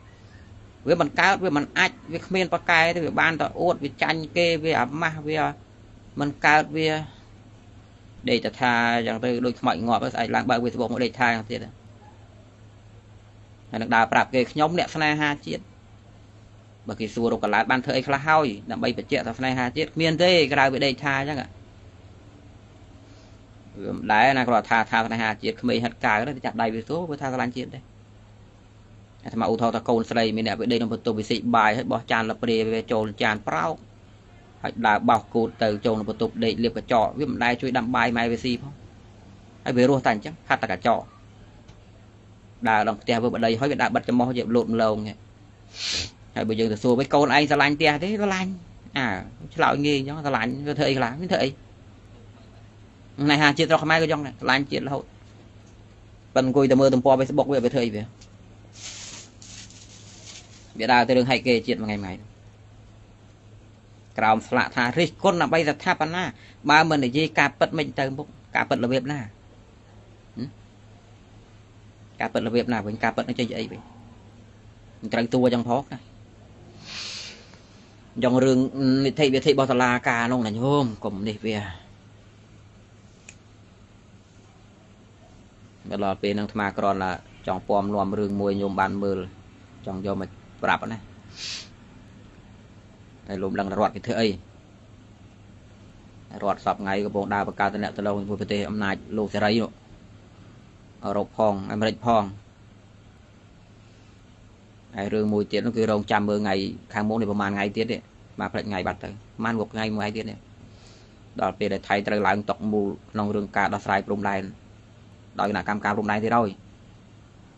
វាមិនកើតវាមិនអាចវាគ្មានប្រកែទេវាបានតែអួតវាចាញ់គេវាអាម៉ាស់វាមិនកើតវាដេកតែថាចឹងទៅដូចខ្មោចងាប់ស្អែកឡើងបើក Facebook មកដេកថាចឹងទៀតហើយនឹងដើរប្រាប់គេខ្ញុំអ្នកស្នេហាជាតិបើគេសួររកកលាតបានធ្វើអីខ្លះហើយដើម្បីបញ្ជាក់ថាស្នេហាជាតិគ្មានទេក្រៅពីដេកថាចឹងវាមិនដែរណាគ្រាន់ថាថាស្នេហាជាតិក្មេងហិតកៅទៅចាប់ដៃវាសួរវាថាស្រឡាញ់ជាតិទេអាត្មាឧទាហរណ៍ថាកូនស្រីមានអ្នកវាដេកក្នុងបន្ទប់វាស៊ីបាយហើយបោះចានលព្រាវាចូលចានប្រោកហើយដើរបោះគូតទៅចូលក្នុងបន្ទប់ដេកលៀបកញ្ចក់វាមិនដែរជួយដាំបាយម៉ែវាស៊ីផងហើយវារស់តែអញ្ចឹងខាត់តែកញ្ចក់ដើរដល់ផ្ទះវាបដីហើយវាដើរបិទច្រមុះជាលោតម្លងហើយបើយើងទៅសួរវិញកូនឯងស្រឡាញ់ផ្ទះទេស្រឡាញ់អើឆ្លើយងាយអញ្ចឹងស្រឡាញ់វាធ្វើអីខ្លះវាធ្វើអីណៃហាជាតិស្រុកខ្មែរក៏ចឹងដែរស្រឡាញ់ជាតិរហូតប៉ិនអង្គុយតែមើលទំព័រ Facebook វាធ្វើអីវាវាដើរទៅរឿងហែកគេជាតិមួយថ្ងៃមួយថ្ងៃក្រោមស្លាកថារិះគន់ដើម្បីស្ថាបនាបើមិននិយាយការពិតមិនទៅមុខការពិតរបៀបណាការពិតរបៀបណាវិញការពិតនឹងចេញអីវិញមិនត្រូវតួចឹងផងណាយ៉ាងរឿងនីតិវិធីរបស់សាលាការនោះណាញោមកុំនេះវាដល់ពេលនឹងអាត្មាក្រន់ថាចង់ពំនាំរឿងមួយញោមបានមើលចង់យកមកប្រាប់ណាហើយលំដឹងរដ្ឋគេធ្វើអីរដ្ឋសពថ្ងៃកំពុងដើរបង្កើតតំណែងជាមួយប្រទេសអំណាចលោកសេរីនោះអឺរ៉ុបផងអាមេរិកផងហើយរឿងមួយទៀតនោះគឺរងចាំមើលថ្ងៃខាងមុខនេះប្រហែលថ្ងៃទៀតទេបាទផ្លេចថ្ងៃបាត់ទៅប្រហែលថ្ងៃមួយថ្ងៃទៀតនេះដល់ពេលដែលថៃត្រូវឡើងតុកមូលក្នុងរឿងការដោះស្រាយព្រំដែនដោយគណៈកម្មការព្រំដែនទៀតហើយ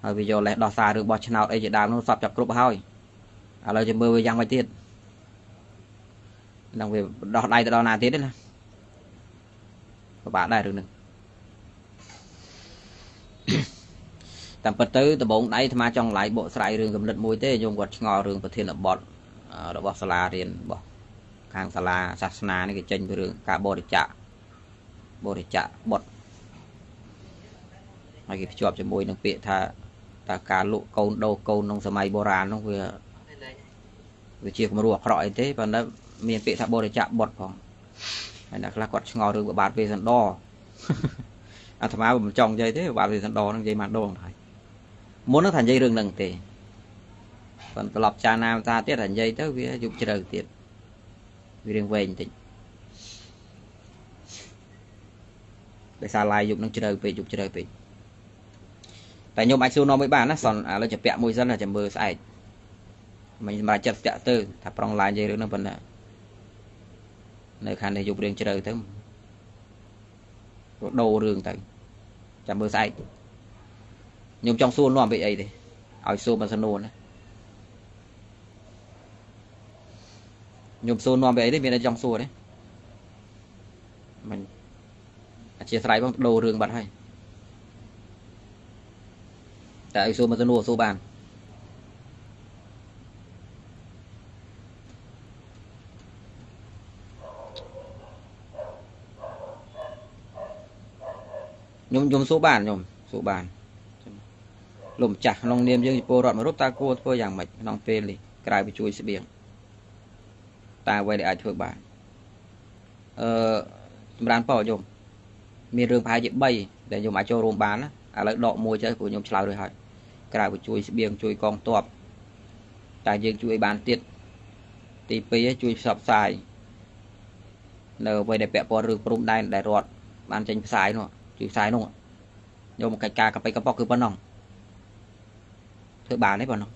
ហើយវាយកលេសដោះសាររឿងបោះឆ្នោតអីជាដើមនោះសពចាប់គ្រប់ហើយឥឡូវចាំមើលវាយ៉ាងម៉េចទៀតនឹងវាដោះដៃទៅដល់ណាទៀតទេណាពិបាកដែររឿងហ្នឹងតាមពិតទៅដំបងដៃអាត្មាចង់ឡាយបកស្រាយរឿងកំណត់មួយទេញោមគាត់ឆ្ងល់រឿងប្រធានបទរបស់សាលារៀនរបស់ខាងសាលាសាសនានេះគេចេញពីរឿងការបរិច្ចាគបរិច្ចាគបុត្រហើយគេភ្ជាប់ជាមួយនឹងពាក្យថាតើការលក់កូនដូរកូនក្នុងសម័យបុរាណនោះវាជាគំរូអាក្រក់អីទេប៉ុន្តែមានពាក្យថាបរិច្ចាគបុត្រផងហើយអ្នកខ្លះគាត់ឆ្ងល់រឿងប្របាទវេស្សន្តរអាត្មាមិនចង់និយាយទេប្របាទវេស្សន្តរនឹងនិយាយមកដងហើយមុននោះថានិយាយរឿងហ្នឹងទេប៉ុន្តែត្រឡប់ចាណាតាទៀតថានិយាយទៅវាយុបជ្រៅទៀតវារឿងវែងបន្តិចដោយសារឡាយយុបនឹងជ្រៅពេកយុបជ្រៅពេកតែខ្ញុំអាចសួរនាំមួយបានណាសនឥឡូវจะពាក់មួយសិនណាចាំមើលស្អែកមិនសម្រាប់ចិត្តស្ទាក់ទៅថាប្រងឡាយនិយាយរឿងហ្នឹងប៉ុន្តែនៅខាងនេះយប់រឿងជ្រៅទៅដូររឿងទៅចាំមើលស្អែកខ្ញុំចង់សួរនាំពីអីទេឲ្យសួរមកសំណួរណាខ្ញុំសួរនាំពីអីទេមានតែចង់សួរទេមិនអធិស្ឋានផងដូររឿងបាត់ហើយតែឲ្យសួរមកសំណួរសួរបាន តែឲ្យសួរ ខ្ញុំសួរបានខ្ញុំសួរបានលោកម្ចាស់ក្នុងនាមយើងជាពលរដ្ឋមួយរូបតើគួរធ្វើយ៉ាងម៉េចក្នុងពេលនេះក្រៅពីជួយស្បៀងតើអ្វីដែលអាចធ្វើបានអឺសម្រានប៉ញោមមានរឿងប្រហែលជា3ដែលញោមអាចចូលរួមបានណាឥឡូវដកមួយទៅព្រោះខ្ញុំឆ្លើយរួចហើយក្រៅពីជួយស្បៀងជួយកងទ័ពតែយើងជួយបានទៀតទី2ជួយផ្សព្វផ្សាយនៅអ្វីដែលពាក់ព័ន្ធរឿងព្រំដែនដែលរដ្ឋបានចេញផ្សាយនោះជួយផ្សាយនោះញោមកិច្ចការកប៉ិកប៉ុកគឺប៉ុណ្ណឹងធ្វើបានទេប៉ុណ្ណឹង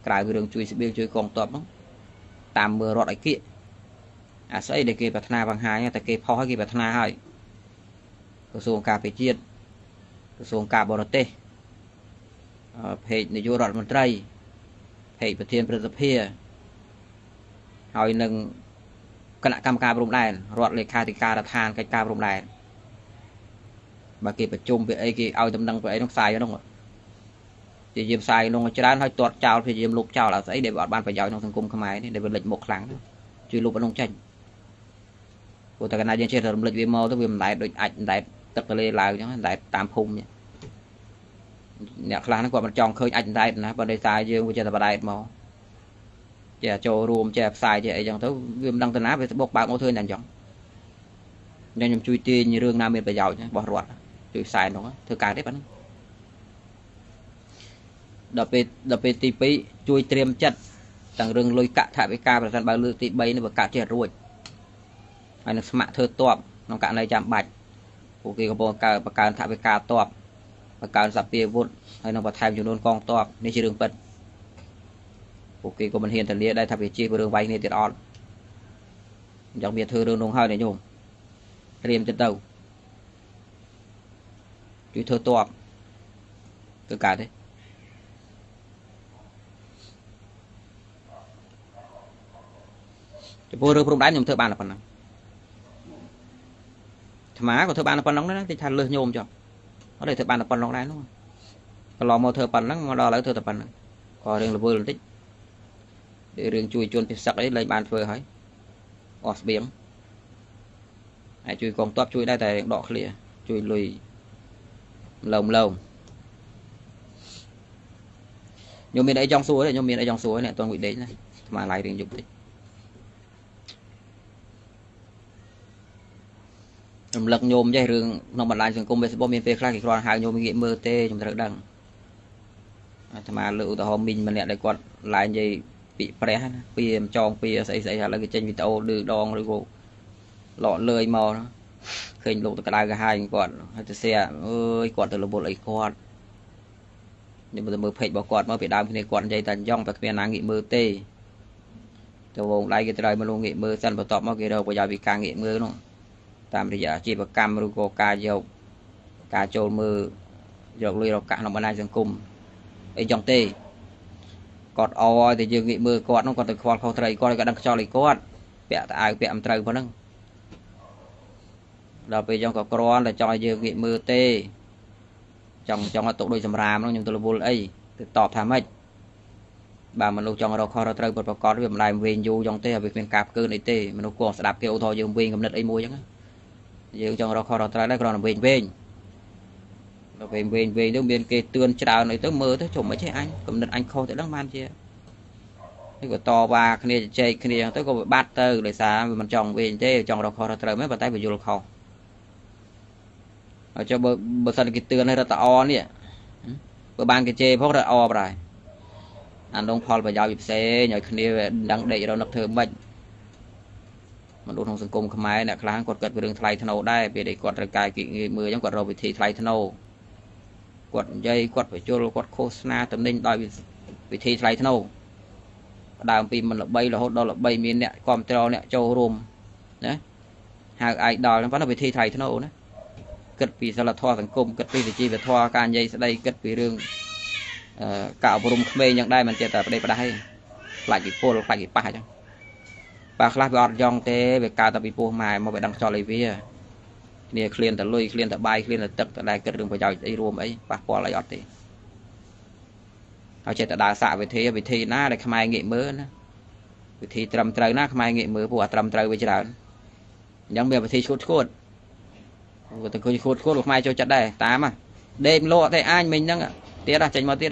ក្រៅពីរឿងជួយស្បៀងជួយកងទ័ពនោះតាមមើលរដ្ឋឲ្យគៀកអាស្អីដែលគេប្រាថ្នាបង្ហាញតែគេផុសឲ្យគេប្រាថ្នាហើយក្រសួងការពារជាតិក្រសួងការបរទេសเพจនាយករដ្ឋមន្ត្រីเพจប្រធានព្រឹទ្ធសភាហើយនឹងគណៈកម្មការព្រំដែនរដ្ឋលេខាធិការដ្ឋានកិច្ចការព្រំដែនបើគេប្រជុំពីអីគេឲ្យតំណែងពីអីនោះផ្សាយនោះព្យាយាមផ្សាយនោះច្រើនហើយទាត់ចោលព្យាយាមលុបចោលអាស្អីដែលអត់បានប្រយោជន៍ក្នុងសង្គមខ្មែរនេះដែលវាលេចមុខខ្លាំងជួយលុបអានោះចេញព្រោះតែកាលណាយើងចេះតែរំលឹកវាមកទៅវាមិនដែលដូចអាចមិនដែលទឹកទន្លេឡើងអញ្ចឹងមិនដែលតាមភូមិអ្នកខ្លះហ្នឹងគាត់មិនចង់ឃើញអាចមិនដែលណាបើដោយសារយើងវាចេះតែបដែតមកចេះចូលរួមចេះផ្សាយចេះអីចឹងទៅវាមិនដឹងទៅណាវាស្បុកបើកមកធ្វើតែអញ្ចឹងខ្ញុំជួយទាញរឿងណាមានប្រយោជន៍របស់រដ្ឋជួយផ្សាយនោះធ្វើការទេប៉ុណ្ណឹងដល់ពេលទី2ជួយត្រៀមចិត្តទាំងរឿងលុយកាក់ថវិកាប្រសិនបើលើកទី3នេះបើកាក់ចេះរួចហើយនឹងស្ម័គ្រធ្វើតបក្នុងករណីចាំបាច់ពួកគេកំពុងកើបង្កើនថវិកាតបបង្កើនសព្វាវុធហើយនឹងបន្ថែមចំនួនកងទ័ពនេះជារឿងពិតពួកគេក៏មិនហ៊ានធានាដែរថាវាជារឿងវាយគ្នាទៀតអត់អញ្ចឹងវាធ្វើរឿងនោះហើយណាញោមត្រៀមចិត្តទៅជួយធ្វើតបធ្វើកើតទេចំពោះរឿងព្រំដែនខ្ញុំធ្វើបានតែប៉ុណ្ណឹងអាត្មាក៏ធ្វើបានតែប៉ុណ្ណឹងដែរគេថាលើសញោមចុះអត់ទេធ្វើបានតែប៉ុណ្ណឹងដែរនោះកន្លងមកធ្វើប៉ុណ្ណឹងមកដល់ឥឡូវធ្វើតែប៉ុណ្ណឹងក៏រឿងរវើលបន្តិចរឿងជួយជនពិសឹកអីលែងបានធ្វើហើយអស់ស្បៀងហើយជួយកងទ័ពជួយដែរតែដកឃ្លាជួយលុយម្លងម្លងខ្ញុំមានអីចង់សួរទេខ្ញុំមានអីចង់សួរនេះអត់ទាន់វិដេកណាអាត្មាឡាយរឿងយប់តិចរំលឹកញោមចេះរឿងក្នុងបណ្ដាញសង្គម Facebook មានពេលខ្លះគេគ្រាន់ហៅញោមងាកមើលទេខ្ញុំត្រូវដឹងអាត្មាលើកឧទាហរណ៍មីងម្នាក់ដែលគាត់ឡាយនិយាយពាក្យព្រះណាពីមចងពីស្អីស្អីឥឡូវគេចេញវីដេអូឌឺដងឬក៏លក់លើយមកឃើញលោកទៅក្តៅក្រហាយគាត់ហើយទៅសៀអើយគាត់ទៅរវល់អីគាត់នេះមើលមើល page របស់គាត់មកពីដើមគ្នាគាត់និយាយតែយ៉ងតែគ្មានណាងាកមើលទេទៅវងដៃគេត្រូវមកងាកមើលសិនបន្ទាប់មកគេរកប្រយោជន៍ពីការងាកមើលនោះតាមរយៈអាជីវកម្មឬក៏ការយកការចូលមើលយកលុយរកកាក់ក្នុងបណ្ដាញសង្គមអីចឹងទេគាត់អោយតែយើងងាកមើលគាត់នោះគាត់ទៅខ្វល់ខុសត្រូវគាត់គាត់ដឹងខ្យល់អីគាត់ពាក់តែអាវពាក់មិនត្រូវប៉ុណ្ណឹងដល់ពេលចឹងក៏គ្រាន់តែចង់ឲ្យយើងងាកមើលទេចង់ឲ្យទុកដូចសម្រាមនោះខ្ញុំទៅរវល់អីទៅតបថាម៉េចបើមនុស្សចង់រកខុសរកត្រូវពិតប្រាកដវាមិនដែលវែងយូរចឹងទេហើយវាគ្មានការផ្កើនអីទេមនុស្សគាត់ស្ដាប់គេឧទាហរណ៍យើងវែងកំណត់អីមួយចឹងយើងចង់រកខុសរកត្រូវដែរគ្រាន់តែវែងវែងដល់ពេលវែងវែងទៅមានគេទឿនច្រើនអីទៅមើលទៅជុំអីចេះអញកំណត់អញខុសទៅដឹងបានជានេះក៏តវ៉ាគ្នាជជែកគ្នាចឹងទៅក៏វាបាត់ទៅដោយសារវាមិនចង់វែងទេចង់រកខុសរកត្រូវមែនប៉ុន្តែវាយល់ខុសហើយចុះបើសិនគេទឿនឲ្យរត់តអនេះបើបានគេជេរផងរត់អប្រហែលអានងផលប្រយោជន៍ផ្សេងឲ្យគ្នាដឹងដេករនឹកធ្វើម៉េចមនុស្សក្នុងសង្គមខ្មែរអ្នកខ្លះគាត់គិតពីរឿងថ្លៃថ្នូរដែរពេលដែលគាត់ត្រូវការគេងាយមើលអញ្ចឹងគាត់រកវិធីថ្លៃថ្នូរគាត់និយាយគាត់បញ្យល់គាត់ឃោសនាតំណែងដោយវិធីថ្លៃថ្នូរដើមពីមិនល្បីរហូតដល់ល្បីមានអ្នកគ្រប់គ្រងអ្នកចូលរួមណាហៅអាយដល់ហ្នឹងប៉ុន្តែវិធីថ្លៃថ្នូរណាគិតពីសិលធម៌សង្គមគិតពីវិជ្ជាធម៌ការនិយាយស្ដីគិតពីរឿងការអប់រំក្មេងយ៉ាងដែរមិនចេះតែប្រដេប្រដាស់ទេខ្លាចពីពលខ្លាចពីប៉ះអញ្ចឹងបើខ្លះវាអត់យ៉ងទេវាកើតតែពីពោះម៉ែមកវាដឹងខ្យល់អីវាគ្នាឃ្លានតែលុយឃ្លានតែបាយឃ្លានតែទឹកតែដែរគិតរឿងប្រយោជន៍អីរួមអីប៉ះពាល់អីអត់ទេហើយចេះតែដើរសាកវិធីណាដែលខ្មែរងាកមើលណាវិធីត្រឹមត្រូវណាខ្មែរងាកមើលពួកអាត្រឹមត្រូវវាច្រើនអញ្ចឹងមានវិធីឈួតឈួត ទៅឃើញខួតខួតខ្មែរចូលចិត្តដែរតាមដេកលក់ទេអញមិញហ្នឹងទៀតចេញមកទៀត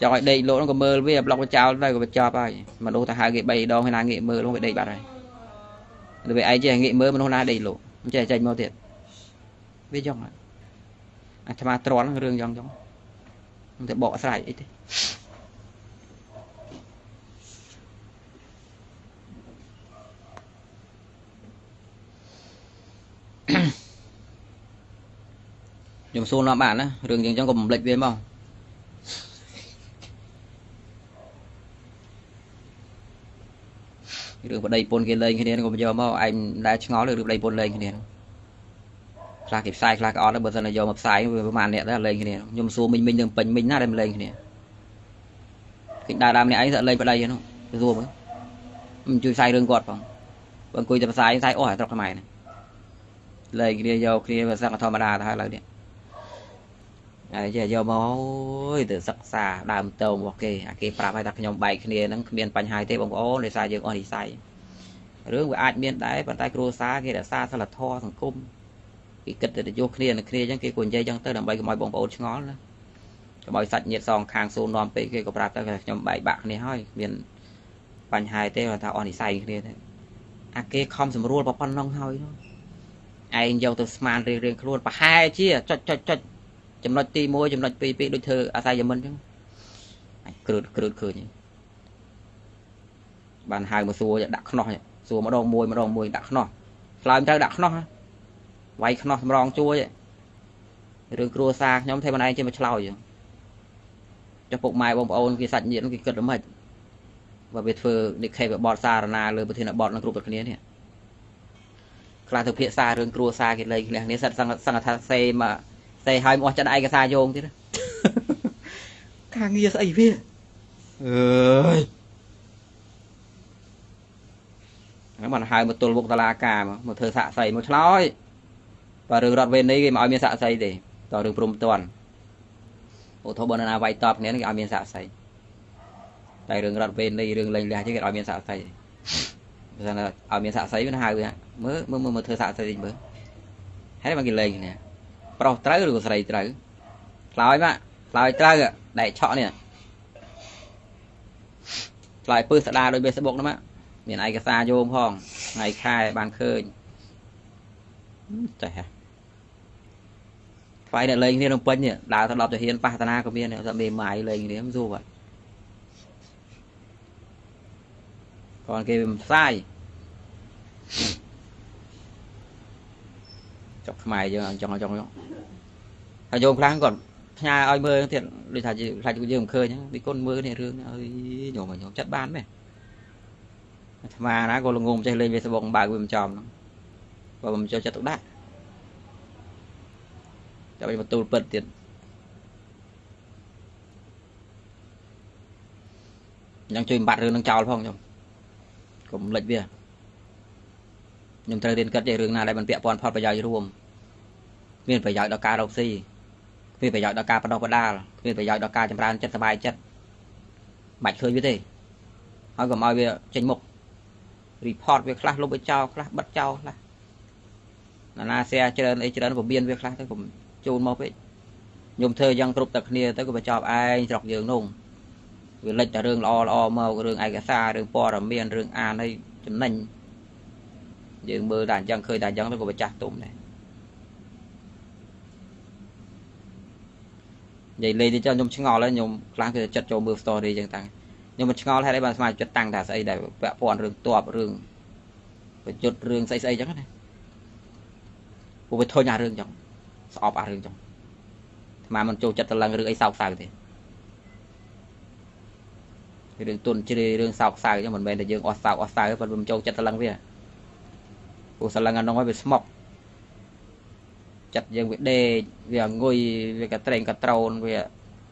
ចង់ឲ្យដេកលក់ហ្នឹងក៏មើលវាប្លុកវាចោលទៅក៏បញ្ចប់ហើយមនុស្សទៅហៅគេ3ដងហើយណាងាកមើលវាដេកបាត់ហើយទៅវាឯងចេះងាកមើលមនុស្សណាដេកលក់មិនចេះចេញមកទៀតវាចង់អាត្មាទ្រាំរឿងយ៉ាងចង់មិនទៅបកស្រាយអីទេខ្ញុំសួរនាំបានណារឿងយ៉ាងចឹងក៏បំភ្លេចវាមករឿងប្តីប្រពន្ធគេលេងគ្នាក៏យកមកឯងដែលឆ្ងល់រឿងប្តីប្រពន្ធលេងគ្នាខ្លះគេផ្សាយខ្លះក៏អត់ដែរបើសិនតែយកមកផ្សាយវាប្រហែលអ្នកដែរលេងគ្នាខ្ញុំសួរមិញមិញនឹងពេញមិញណាដែលមិនលេងគ្នាគេដើរតាមអ្នកឯងស្អិតលេងប្តីហ្នឹងសួរមើលមិនជួយផ្សាយរឿងគាត់ផងបើអង្គុយតែផ្សាយផ្សាយអស់អាស្រុកខ្មែរហ្នឹងលេងគ្នាយកគ្នាវាសឹងធម្មតាទៅហើយឥឡូវនេះហើយចេះយកមកអូយទៅសិក្សាដើមតងរបស់គេអាគេប្រាប់ឲ្យថាខ្ញុំបែកគ្នាហ្នឹងគ្មានបញ្ហាទេបងប្អូនដោយសារយើងអស់និស័យរឿងវាអាចមានដែរប៉ុន្តែគ្រួសារគេរក្សាសិលធម៌សង្គមគេគិតទៅយោគ្នានឹងគ្នាអញ្ចឹងគេគួរនិយាយអញ្ចឹងទៅដើម្បីកុំឲ្យបងប្អូនឆ្ងល់ណាកុំឲ្យសាច់ញាតិសងខាងសូននាំពេកគេក៏ប្រាប់ទៅថាខ្ញុំបែកបាក់គ្នាហើយគ្មានបញ្ហាទេថាអស់និស័យគ្នាទេអាគេខំសម្រួលប៉ុណ្ណឹងហើយនោះឯងយកទៅស្មានរៀងៗខ្លួនប្រហែលជាចុចចុចចុចចំណុចទី1ចំណុចទី2ដូចធ្វើអាស័យមិនអញ្ចឹងអាចគ្រើតគ្រើតឃើញបានហៅមកសួរដាក់ខ្នោះសួរម្ដងមួយម្ដងមួយដាក់ខ្នោះឆ្លើយត្រូវដាក់ខ្នោះវាយខ្នោះសម្រងជួយរឿងគ្រួសារខ្ញុំធ្វើមិនឯងចេះមកឆ្លើយអញ្ចឹងចុះពុកម៉ែបងប្អូនគេសាច់ញាតិគេគិតល្មិចបើវាធ្វើនិខេបបទសារណាលើប្រធានបទនឹងគ្រប់តែគ្នានេះខ្លះទៅភាសារឿងគ្រួសារគេលេងគ្នានេះសិតសង្ឃថាសេមកសេឲ្យមកអស់ចិត្តឯកសារយោងទៀតការងារស្អីវាអើយហ្នឹងបានហៅមកទល់មុខតឡាការមកធ្វើសាក់សីមកឆ្លើយបើរឿងរដ្ឋវេនីគេមិនឲ្យមានសាក់សីទេតរឿងព្រំតាន់អូធបើណាវាយតបគ្នាគេឲ្យមានសាក់សីតែរឿងរដ្ឋវេនីរឿងលេងលះទេគេឲ្យមានសាក់សីបើថាឲ្យមានសាក់សីវាហៅវាមើលមើលមើលធ្វើសាក់សីតិចមើលហើយមកគេលេងគ្នាប្រុសត្រូវឬក៏ស្រីត្រូវឆ្លើយមកឆ្លើយត្រូវដែកឆក់នេះឆ្លើយពឹសស្ដាដោយ Facebook ហ្នឹងមកមានឯកសារយោងផងថ្ងៃខែបានឃើញចេះហ่ะថ្វាយអ្នកលេងគ្នាក្នុងពេញនេះដើរទៅដល់ទាហានប៉ះតាណាក៏មានតែមេម៉ាយលេងគ្នាមិនសួរបាទគាត់គេផ្សាយចុកខ្មែរយើងចង់ចង់ហើយយោមខ្លាំងគាត់ផ្ញើឲ្យមើលទៀតដូចថាខ្លាចយើងមិនឃើញហ្នឹងពីគុណមើលនេះរឿងអើយញោមញោមចិត្តបានមែនអាត្មាណាក៏ល្ងងចេះលេង Facebook បើកវាមិនចំហ្នឹងបើមិនចូលចិត្តទុកដាក់ចាំឲ្យបន្ទូលពិតទៀតអញ្ចឹងជួយបំបត្តិរឿងនឹងចោលផងខ្ញុំកុំលិចវាខ្ញុំត្រូវរៀនគិតចេះរឿងណាដែលមិនពាក់ព័ន្ធផលប្រយោជន៍រួមមានប្រយោជន៍ដល់ការរកស៊ីមានប្រយោជន៍ដល់ការបដោះបដាលមានប្រយោជន៍ដល់ការចម្រើនចិត្តសบายចិត្តបាច់ឃើញវាទេហើយកុំឲ្យវាចេញមុខ report វាខ្លះលុបវាចោលខ្លះបិទចោលខ្លះណានា share ច្រើនអីច្រើនពមៀនវាខ្លះទៅកុំជូនមកពេកខ្ញុំធ្វើយ៉ាងគ្រប់តែគ្នាទៅក៏បញ្ចប់ឯងស្រុកយើងនោះវាលិចតែរឿងល្អល្អមករឿងឯកសាររឿងព័ត៌មានរឿងអានអីចំណេញយើងមើលតែអញ្ចឹងឃើញតែអញ្ចឹងទៅក៏បញ្ចាស់ទុំដែរនិយាយលេងទៅចុះខ្ញុំឆ្ងល់ហើយខ្ញុំខ្លះគឺចិត្តចូលមើល story អញ្ចឹងតាំងខ្ញុំមិនឆ្ងល់ហេតុអីបានស្មាចិត្តតាំងថាស្អីដែលពាក់ព័ន្ធរឿងតបរឿងប្រយុទ្ធរឿងស្អីស្អីអញ្ចឹងណាពួកវាធុញអារឿងអញ្ចឹងស្អប់អារឿងអញ្ចឹងអាត្មាមិនចូលចិត្តតឡឹងរឿងអីសោកសៅទេរឿងទុនជ្រាយរឿងសោកសៅអញ្ចឹងមិនមែនតែយើងអស់សោកអស់សៅប៉ុន្តែមិនចូលចិត្តតឡឹងវាព្រោះសលឹងអានោះឲ្យវាស្មុកចិត្តយើងវាដេកវាអង្គុយវាកត្រេងកត្រោនវា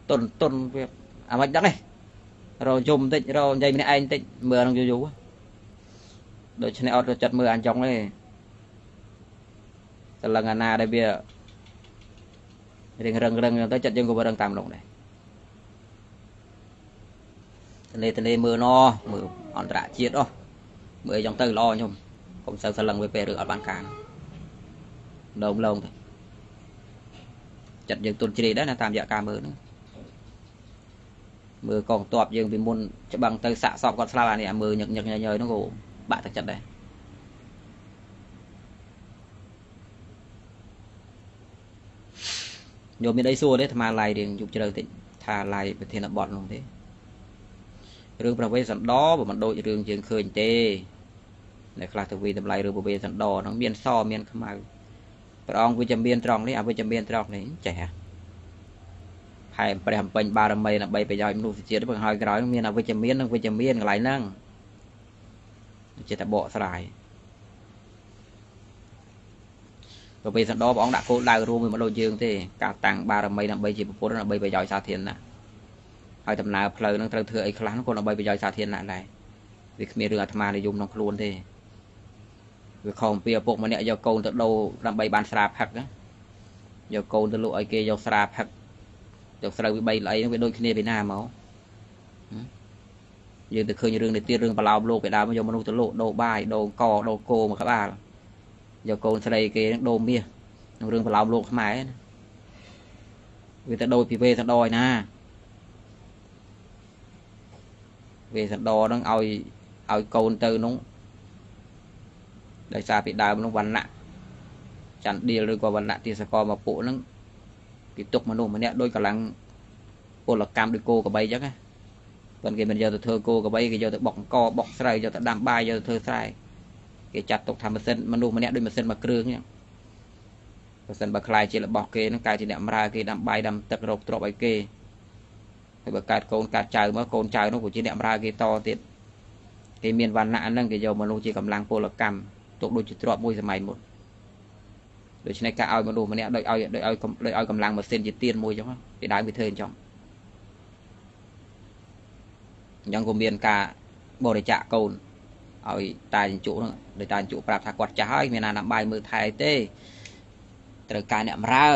តុនតុនវាអាមិនដឹងទេរយំតិចរនិយាយម្នាក់ឯងតិចមើលនឹងយូរយូរដូច្នេះអត់ចិត្តមើលអញ្ចឹងទេសលឹងអាណាដែលវារៀងរឹងរឹងទៅចិត្តយើងក៏រឹងតាមនោះដែរតលេមើលណមើលអន្តរជាតិអស់មើលអីចឹងទៅល្អខ្ញុំកុំសូវសលឹងវាពេលរឿងអត់បានការ ដងឡងទៅចិត្តយើងទុនជ្រាយដែរណាតាមរយៈការមើលហ្នឹងមើលកងទ័ពយើងពីមុនច្បាំងទៅសាក់សពគាត់ស្លាប់អានេះអាមើលញឹកញឹកញយហ្នឹងក៏បាក់ទឹកចិត្តដែរញោមមានអីសួរទេអាត្មាឡាយរៀងយប់ជ្រៅតិចថាឡាយប្រធានបទនោះទេរឿងព្រះវេស្សន្តរបើមិនដូចរឿងយើងឃើញទេអ្នកខ្លះទៅវិតម្លៃរឿងព្រះវេស្សន្តរហ្នឹងមានសមានខ្មៅព្រះអង្គវិជ្ជមានត្រង់នេះអវិជ្ជមានត្រង់នេះចេះហ่ะផែព្រះអំពេញបារមីដើម្បីប្រយោជន៍មនុស្សជាតិបើហើយក្រោយមានអវិជ្ជមាននិងវិជ្ជមានកន្លែងហ្នឹងចេះតែបកស្រាយព្រះវេស្សន្តរព្រះអង្គដាក់គោលដៅរួមមួយមកដូចយើងទេការតាំងបារមីដើម្បីជាពុទ្ធដើម្បីប្រយោជន៍សាធារណៈហើយដំណើរផ្លូវហ្នឹងត្រូវធ្វើអីខ្លះហ្នឹងក៏ដើម្បីប្រយោជន៍សាធារណៈដែរវាគ្មានរឿងអាត្មានិយមក្នុងខ្លួនទេវាខំពីឪពុកម្នាក់យកកូនទៅដូរដើម្បីបានស្រាផឹកយកកូនទៅលក់ឲ្យគេយកស្រាផឹកយកស្រូវវា3ល្អីហ្នឹងវាដូចគ្នាពីណាមកយើងទៅឃើញរឿងនេះទៀតរឿងប្រឡោមលោកពីដើមយកមនុស្សទៅលក់ដូរបាយដូរកដូរគោមួយក្បាលយកកូនស្រីគេហ្នឹងដូរមាសក្នុងរឿងប្រឡោមលោកខ្មែរណាវាទៅដូចពីវេស្សន្តរឯណាវេស្សន្តរហ្នឹងឲ្យកូនទៅនោះដោយសារពីដើមនោះវណ្ណៈចន្ទៀលឬក៏វណ្ណៈទាសករមកពួកហ្នឹងគេទុកមនុស្សម្នាក់ដូចកម្លាំងពលកម្មដូចគោក្របីអញ្ចឹងណាប៉ុន្តែគេមិនយកទៅធ្វើគោក្របីគេយកទៅបុកអង្គបុកស្រូវយកទៅដាំបាយយកទៅធ្វើស្រែគេចាត់ទុកថាម៉ាស៊ីនមនុស្សម្នាក់ដូចម៉ាស៊ីនមួយគ្រឿងអញ្ចឹងបើសិនបើខ្លាយជារបស់គេហ្នឹងកើតជាអ្នកបម្រើគេដាំបាយដាំទឹករកទ្រព្យឲ្យគេហើយបើកើតកូនកើតចៅមកកូនចៅនោះក៏ជាអ្នកបម្រើគេតទៀតគេមានវណ្ណៈហ្នឹងគេយកមនុស្សជាកម្លាំងពលកម្មទុកដូចជាទ្រព្យមួយសម័យមុនដូច្នេះការឲ្យមនុស្សម្នាក់ដូចឲ្យដូចឲ្យកម្លាំងម៉ាស៊ីនជាទៀនមួយអញ្ចឹងពីដើមវាធ្វើអញ្ចឹងអញ្ចឹងក៏មានការបរិច្ចាគកូនឲ្យតាជញ្ជក់ហ្នឹងដោយតាជញ្ជក់ប្រាប់ថាគាត់ចាស់ហើយមានណាដាំបាយមើលថែទេត្រូវការអ្នកបម្រើ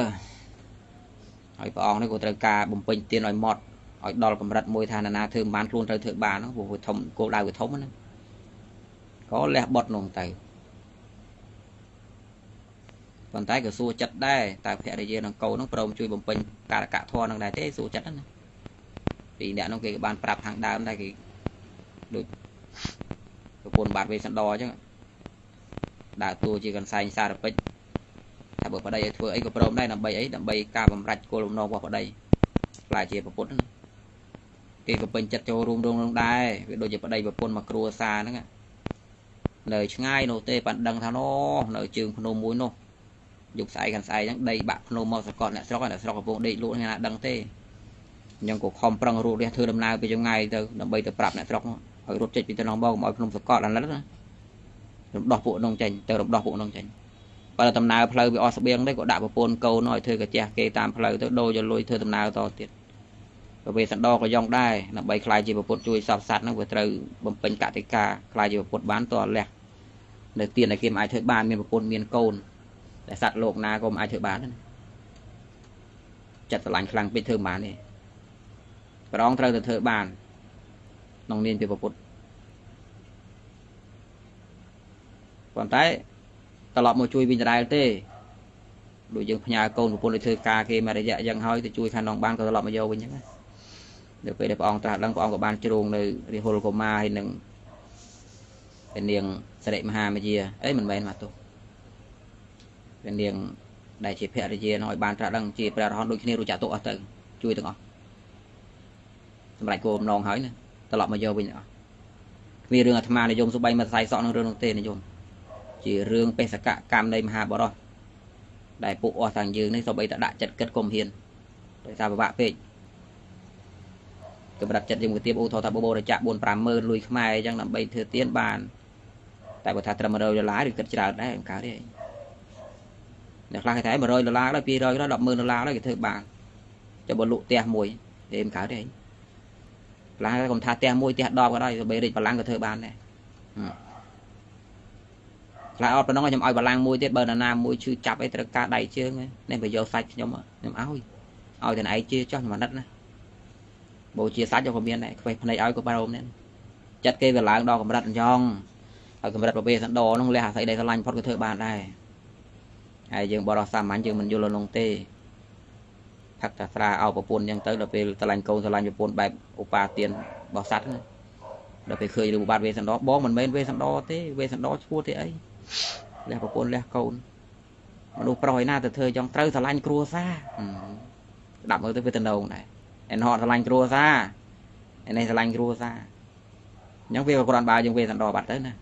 ហើយព្រះអង្គនេះក៏ត្រូវការបំពេញទានឲ្យម៉ត់ឲ្យដល់កម្រិតមួយថាណានាធ្វើមិនបានខ្លួនត្រូវធ្វើបានព្រោះវាធំគោលដៅវាធំណាក៏លះបត់នោះទៅប៉ុន្តែក៏សួរចិត្តដែរតើភរិយានិងកូននោះព្រមជួយបំពេញការកធម៌នឹងដែរទេសួរចិត្តណាពីអ្នកនោះគេក៏បានប្រាប់ខាងដើមដែរគេដូចប្រពន្ធបាទវេស្សន្តរអញ្ចឹងដើរតួជាកន្សែងសារពេចថាបើប្តីឲ្យធ្វើអីក៏ព្រមដែរដើម្បីអីដើម្បីការបំរេចគោលបំណងរបស់ប្តីខ្លាចជាប្រពន្ធណាគេក៏ពេញចិត្តចូលរួមរងនឹងដែរវាដូចជាប្តីប្រពន្ធមកគ្រួសារហ្នឹងនៅឆ្ងាយនោះទេប៉ាន់ដឹងថានោះនៅជើងភ្នំមួយនោះយប់ស្អែកខាងស្អែកហ្នឹងដីបាក់ភ្នំមកសកត់អ្នកស្រុកអ្នកស្រុកកំពុងដេកលក់អ្នកណាដឹងទេអញ្ចឹងក៏ខំប្រឹងរត់រះធ្វើដំណើរពីចម្ងាយទៅដើម្បីទៅប្រាប់អ្នកស្រុកឲ្យរត់ចេញពីទៅនោះមកកុំឲ្យភ្នំសកត់អាណិតណារំដោះពួកនោះចេញទៅរំដោះពួកនោះចេញបើដំណើរផ្លូវវាអស់ស្បៀងទេក៏ដាក់ប្រពន្ធកូនឲ្យធ្វើកាជះគេតាមផ្លូវទៅដូរយកលុយធ្វើដំណើរតទៀតព្រះវេស្សន្តរក៏យ៉ងដែរដើម្បីខ្លាយជាប្រពន្ធជួយសពសត្វហ្នឹងវាត្រូវបំពេញកតិកាខ្លាយជាប្រពន្ធបានតលះនៅទៀនដែលគេមិនអាចធ្វើបានមានប្រពន្ធមានកូនតែសត្វលោកណាក៏មិនអាចធ្វើបានដែរចិត្តស្រឡាញ់ខ្លាំងពេកធ្វើមិនបានទេព្រះអង្គត្រូវតែធ្វើបានក្នុងនាមជាប្រពន្ធប៉ុន្តែត្រឡប់មកជួយវិញដដែលទេដូចយើងផ្ញើកូនប្រពន្ធឲ្យធ្វើការគេមួយរយៈយ៉ាងហើយទៅជួយខាងនងបានក៏ត្រឡប់មកយកវិញអញ្ចឹងណានៅពេលដែលព្រះអង្គត្រាស់ដឹងព្រះអង្គក៏បានជ្រងនៅរាហុលកុមារហើយនឹងព្រះនាងសិរិមហាមយាអីមិនមែនមកទោះព្រះនាងដែលជាភរិយានោះឲ្យបានត្រាស់ដឹងជាព្រះអរហន្តដូចគ្នារួចចាក់ទុកអស់ទៅជួយទាំងអស់សម្រាប់គោលបំណងហើយណាត្រឡប់មកយកវិញអស់គ្មានរឿងអាត្មានិយមសុបិមិនខ្សែសក់នឹងរឿងនោះទេនិយមជារឿងបេសកកម្មនៃមហាបរោះដែលពួកអស់ទាំងយើងនេះសូម្បីតែដាក់ចិត្តគិតកុំហ៊ានដោយសារពិបាកពេកកម្រិតចិត្តយើងទៅទៀបឧទាហរណ៍ថាបរិច្ចាគ4 5ម៉ឺនលុយខ្មែរអញ្ចឹងដើម្បីធ្វើទានបានតែបើថាត្រឹម100ដុល្លារឬគិតច្រើនដែរមិនកើតទេអ្នកខ្លះគេថា100ដុល្លារដល់200ដល់100,000ដុល្លារដល់គេធ្វើបានចុះបើលក់ផ្ទះមួយទេមិនកើតទេខ្លះកុំថាផ្ទះមួយផ្ទះ10ក៏ដោយបីរិចបលាំងក៏ធ្វើបានដែរខ្លះអត់ប៉ុណ្ណឹងខ្ញុំឲ្យបលាំងមួយទៀតបើនរណាមួយឈឺចាប់អីត្រូវការដៃជើងនេះបើយកសាច់ខ្ញុំខ្ញុំឲ្យតែឯងជឿចោះខ្ញុំអាណិតណាបូជាសាច់ក៏មានដែរខ្វេះភ្នែកឲ្យក៏បារម្ភដែរចិត្តគេវាឡើងដល់កម្រិតអញ្ចឹងហើយកម្រិតប្រវេសន្តរនោះលះអាស័យដែលស្រឡាញ់ផុតក៏ធ្វើបានដែរ ហើយយើងបរិសសាមញ្ញយើងមិនយល់ក្នុងទេផឹកតាស្រាអោប្រពន្ធអញ្ចឹងទៅដល់ពេលស្រឡាញ់កូនស្រឡាញ់ប្រពន្ធបែបឧបាទានរបស់សត្វណាដល់ពេលឃើញរូបបាទវេសន្តរបងមិនមែនវេសន្តរទេវេសន្តរឈួតទេអីលះប្រពន្ធលះកូនមនុស្សប្រុសឯណាទៅធ្វើចង់ត្រូវស្រឡាញ់គ្រួសារស្ដាប់មើលទៅវាតំណងដែរឯនហត់ស្រឡាញ់គ្រួសារឯនេះស្រឡាញ់គ្រួសារអញ្ចឹងវាក៏គ្រាន់បើយើងវេសន្តរបាត់ទៅណា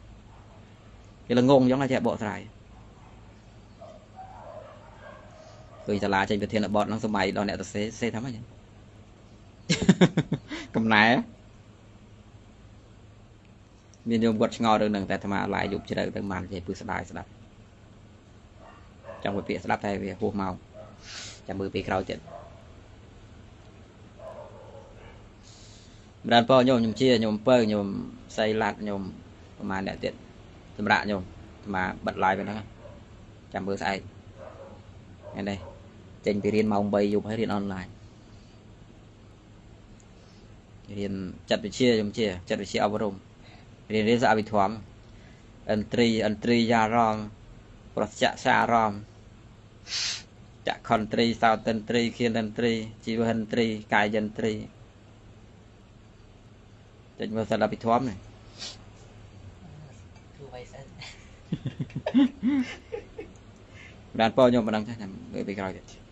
វាល្ងងអញ្ចឹងចេះបកស្រាយឃើញសាលាចេញប្រធានបទហ្នឹងសម័យដល់អ្នកទៅសេសេថាម៉េចកំណែមានញោមគាត់ឆ្ងល់រឿងហ្នឹងតែអាត្មាឡាយយប់ជ្រៅទៅបានចេះពឹសស្ដាយស្ដាប់ចង់ទៅពាក្យស្ដាប់តែវាហួសមកចាំមើលពេលក្រោយទៀតម្ដងពោញោមខ្ញុំជាញោមពៅញោមសៃឡាត់ញោមប្រហែលអ្នកទៀតសម្រាប់ញោមអាត្មាបិទឡាយទៅហ្នឹងចាំមើលស្អែកថ្ងៃនេះចេញពីរៀនម៉ោង3យប់ហើយរៀនអនឡាញរៀនចិត្តវិទ្យាខ្ញុំជាចិត្តវិទ្យាអប់រំរៀនរៀនសហវិធម្មឥន្ទ្រីឥន្ទ្រីយារម្មណ៍ប្រស្ចសារម្មណ៍ចក្ខន្ទ្រីសោតិន្ទ្រីឃានន្ទ្រីជីវហិន្ទ្រីកាយន្ទ្រីចេញមកសិលអភិធម្មនេះគ្រូវៃសិនបានពោញោមប៉ុណ្ណឹងចាស់ចាំមើលពីក្រោយទៀត។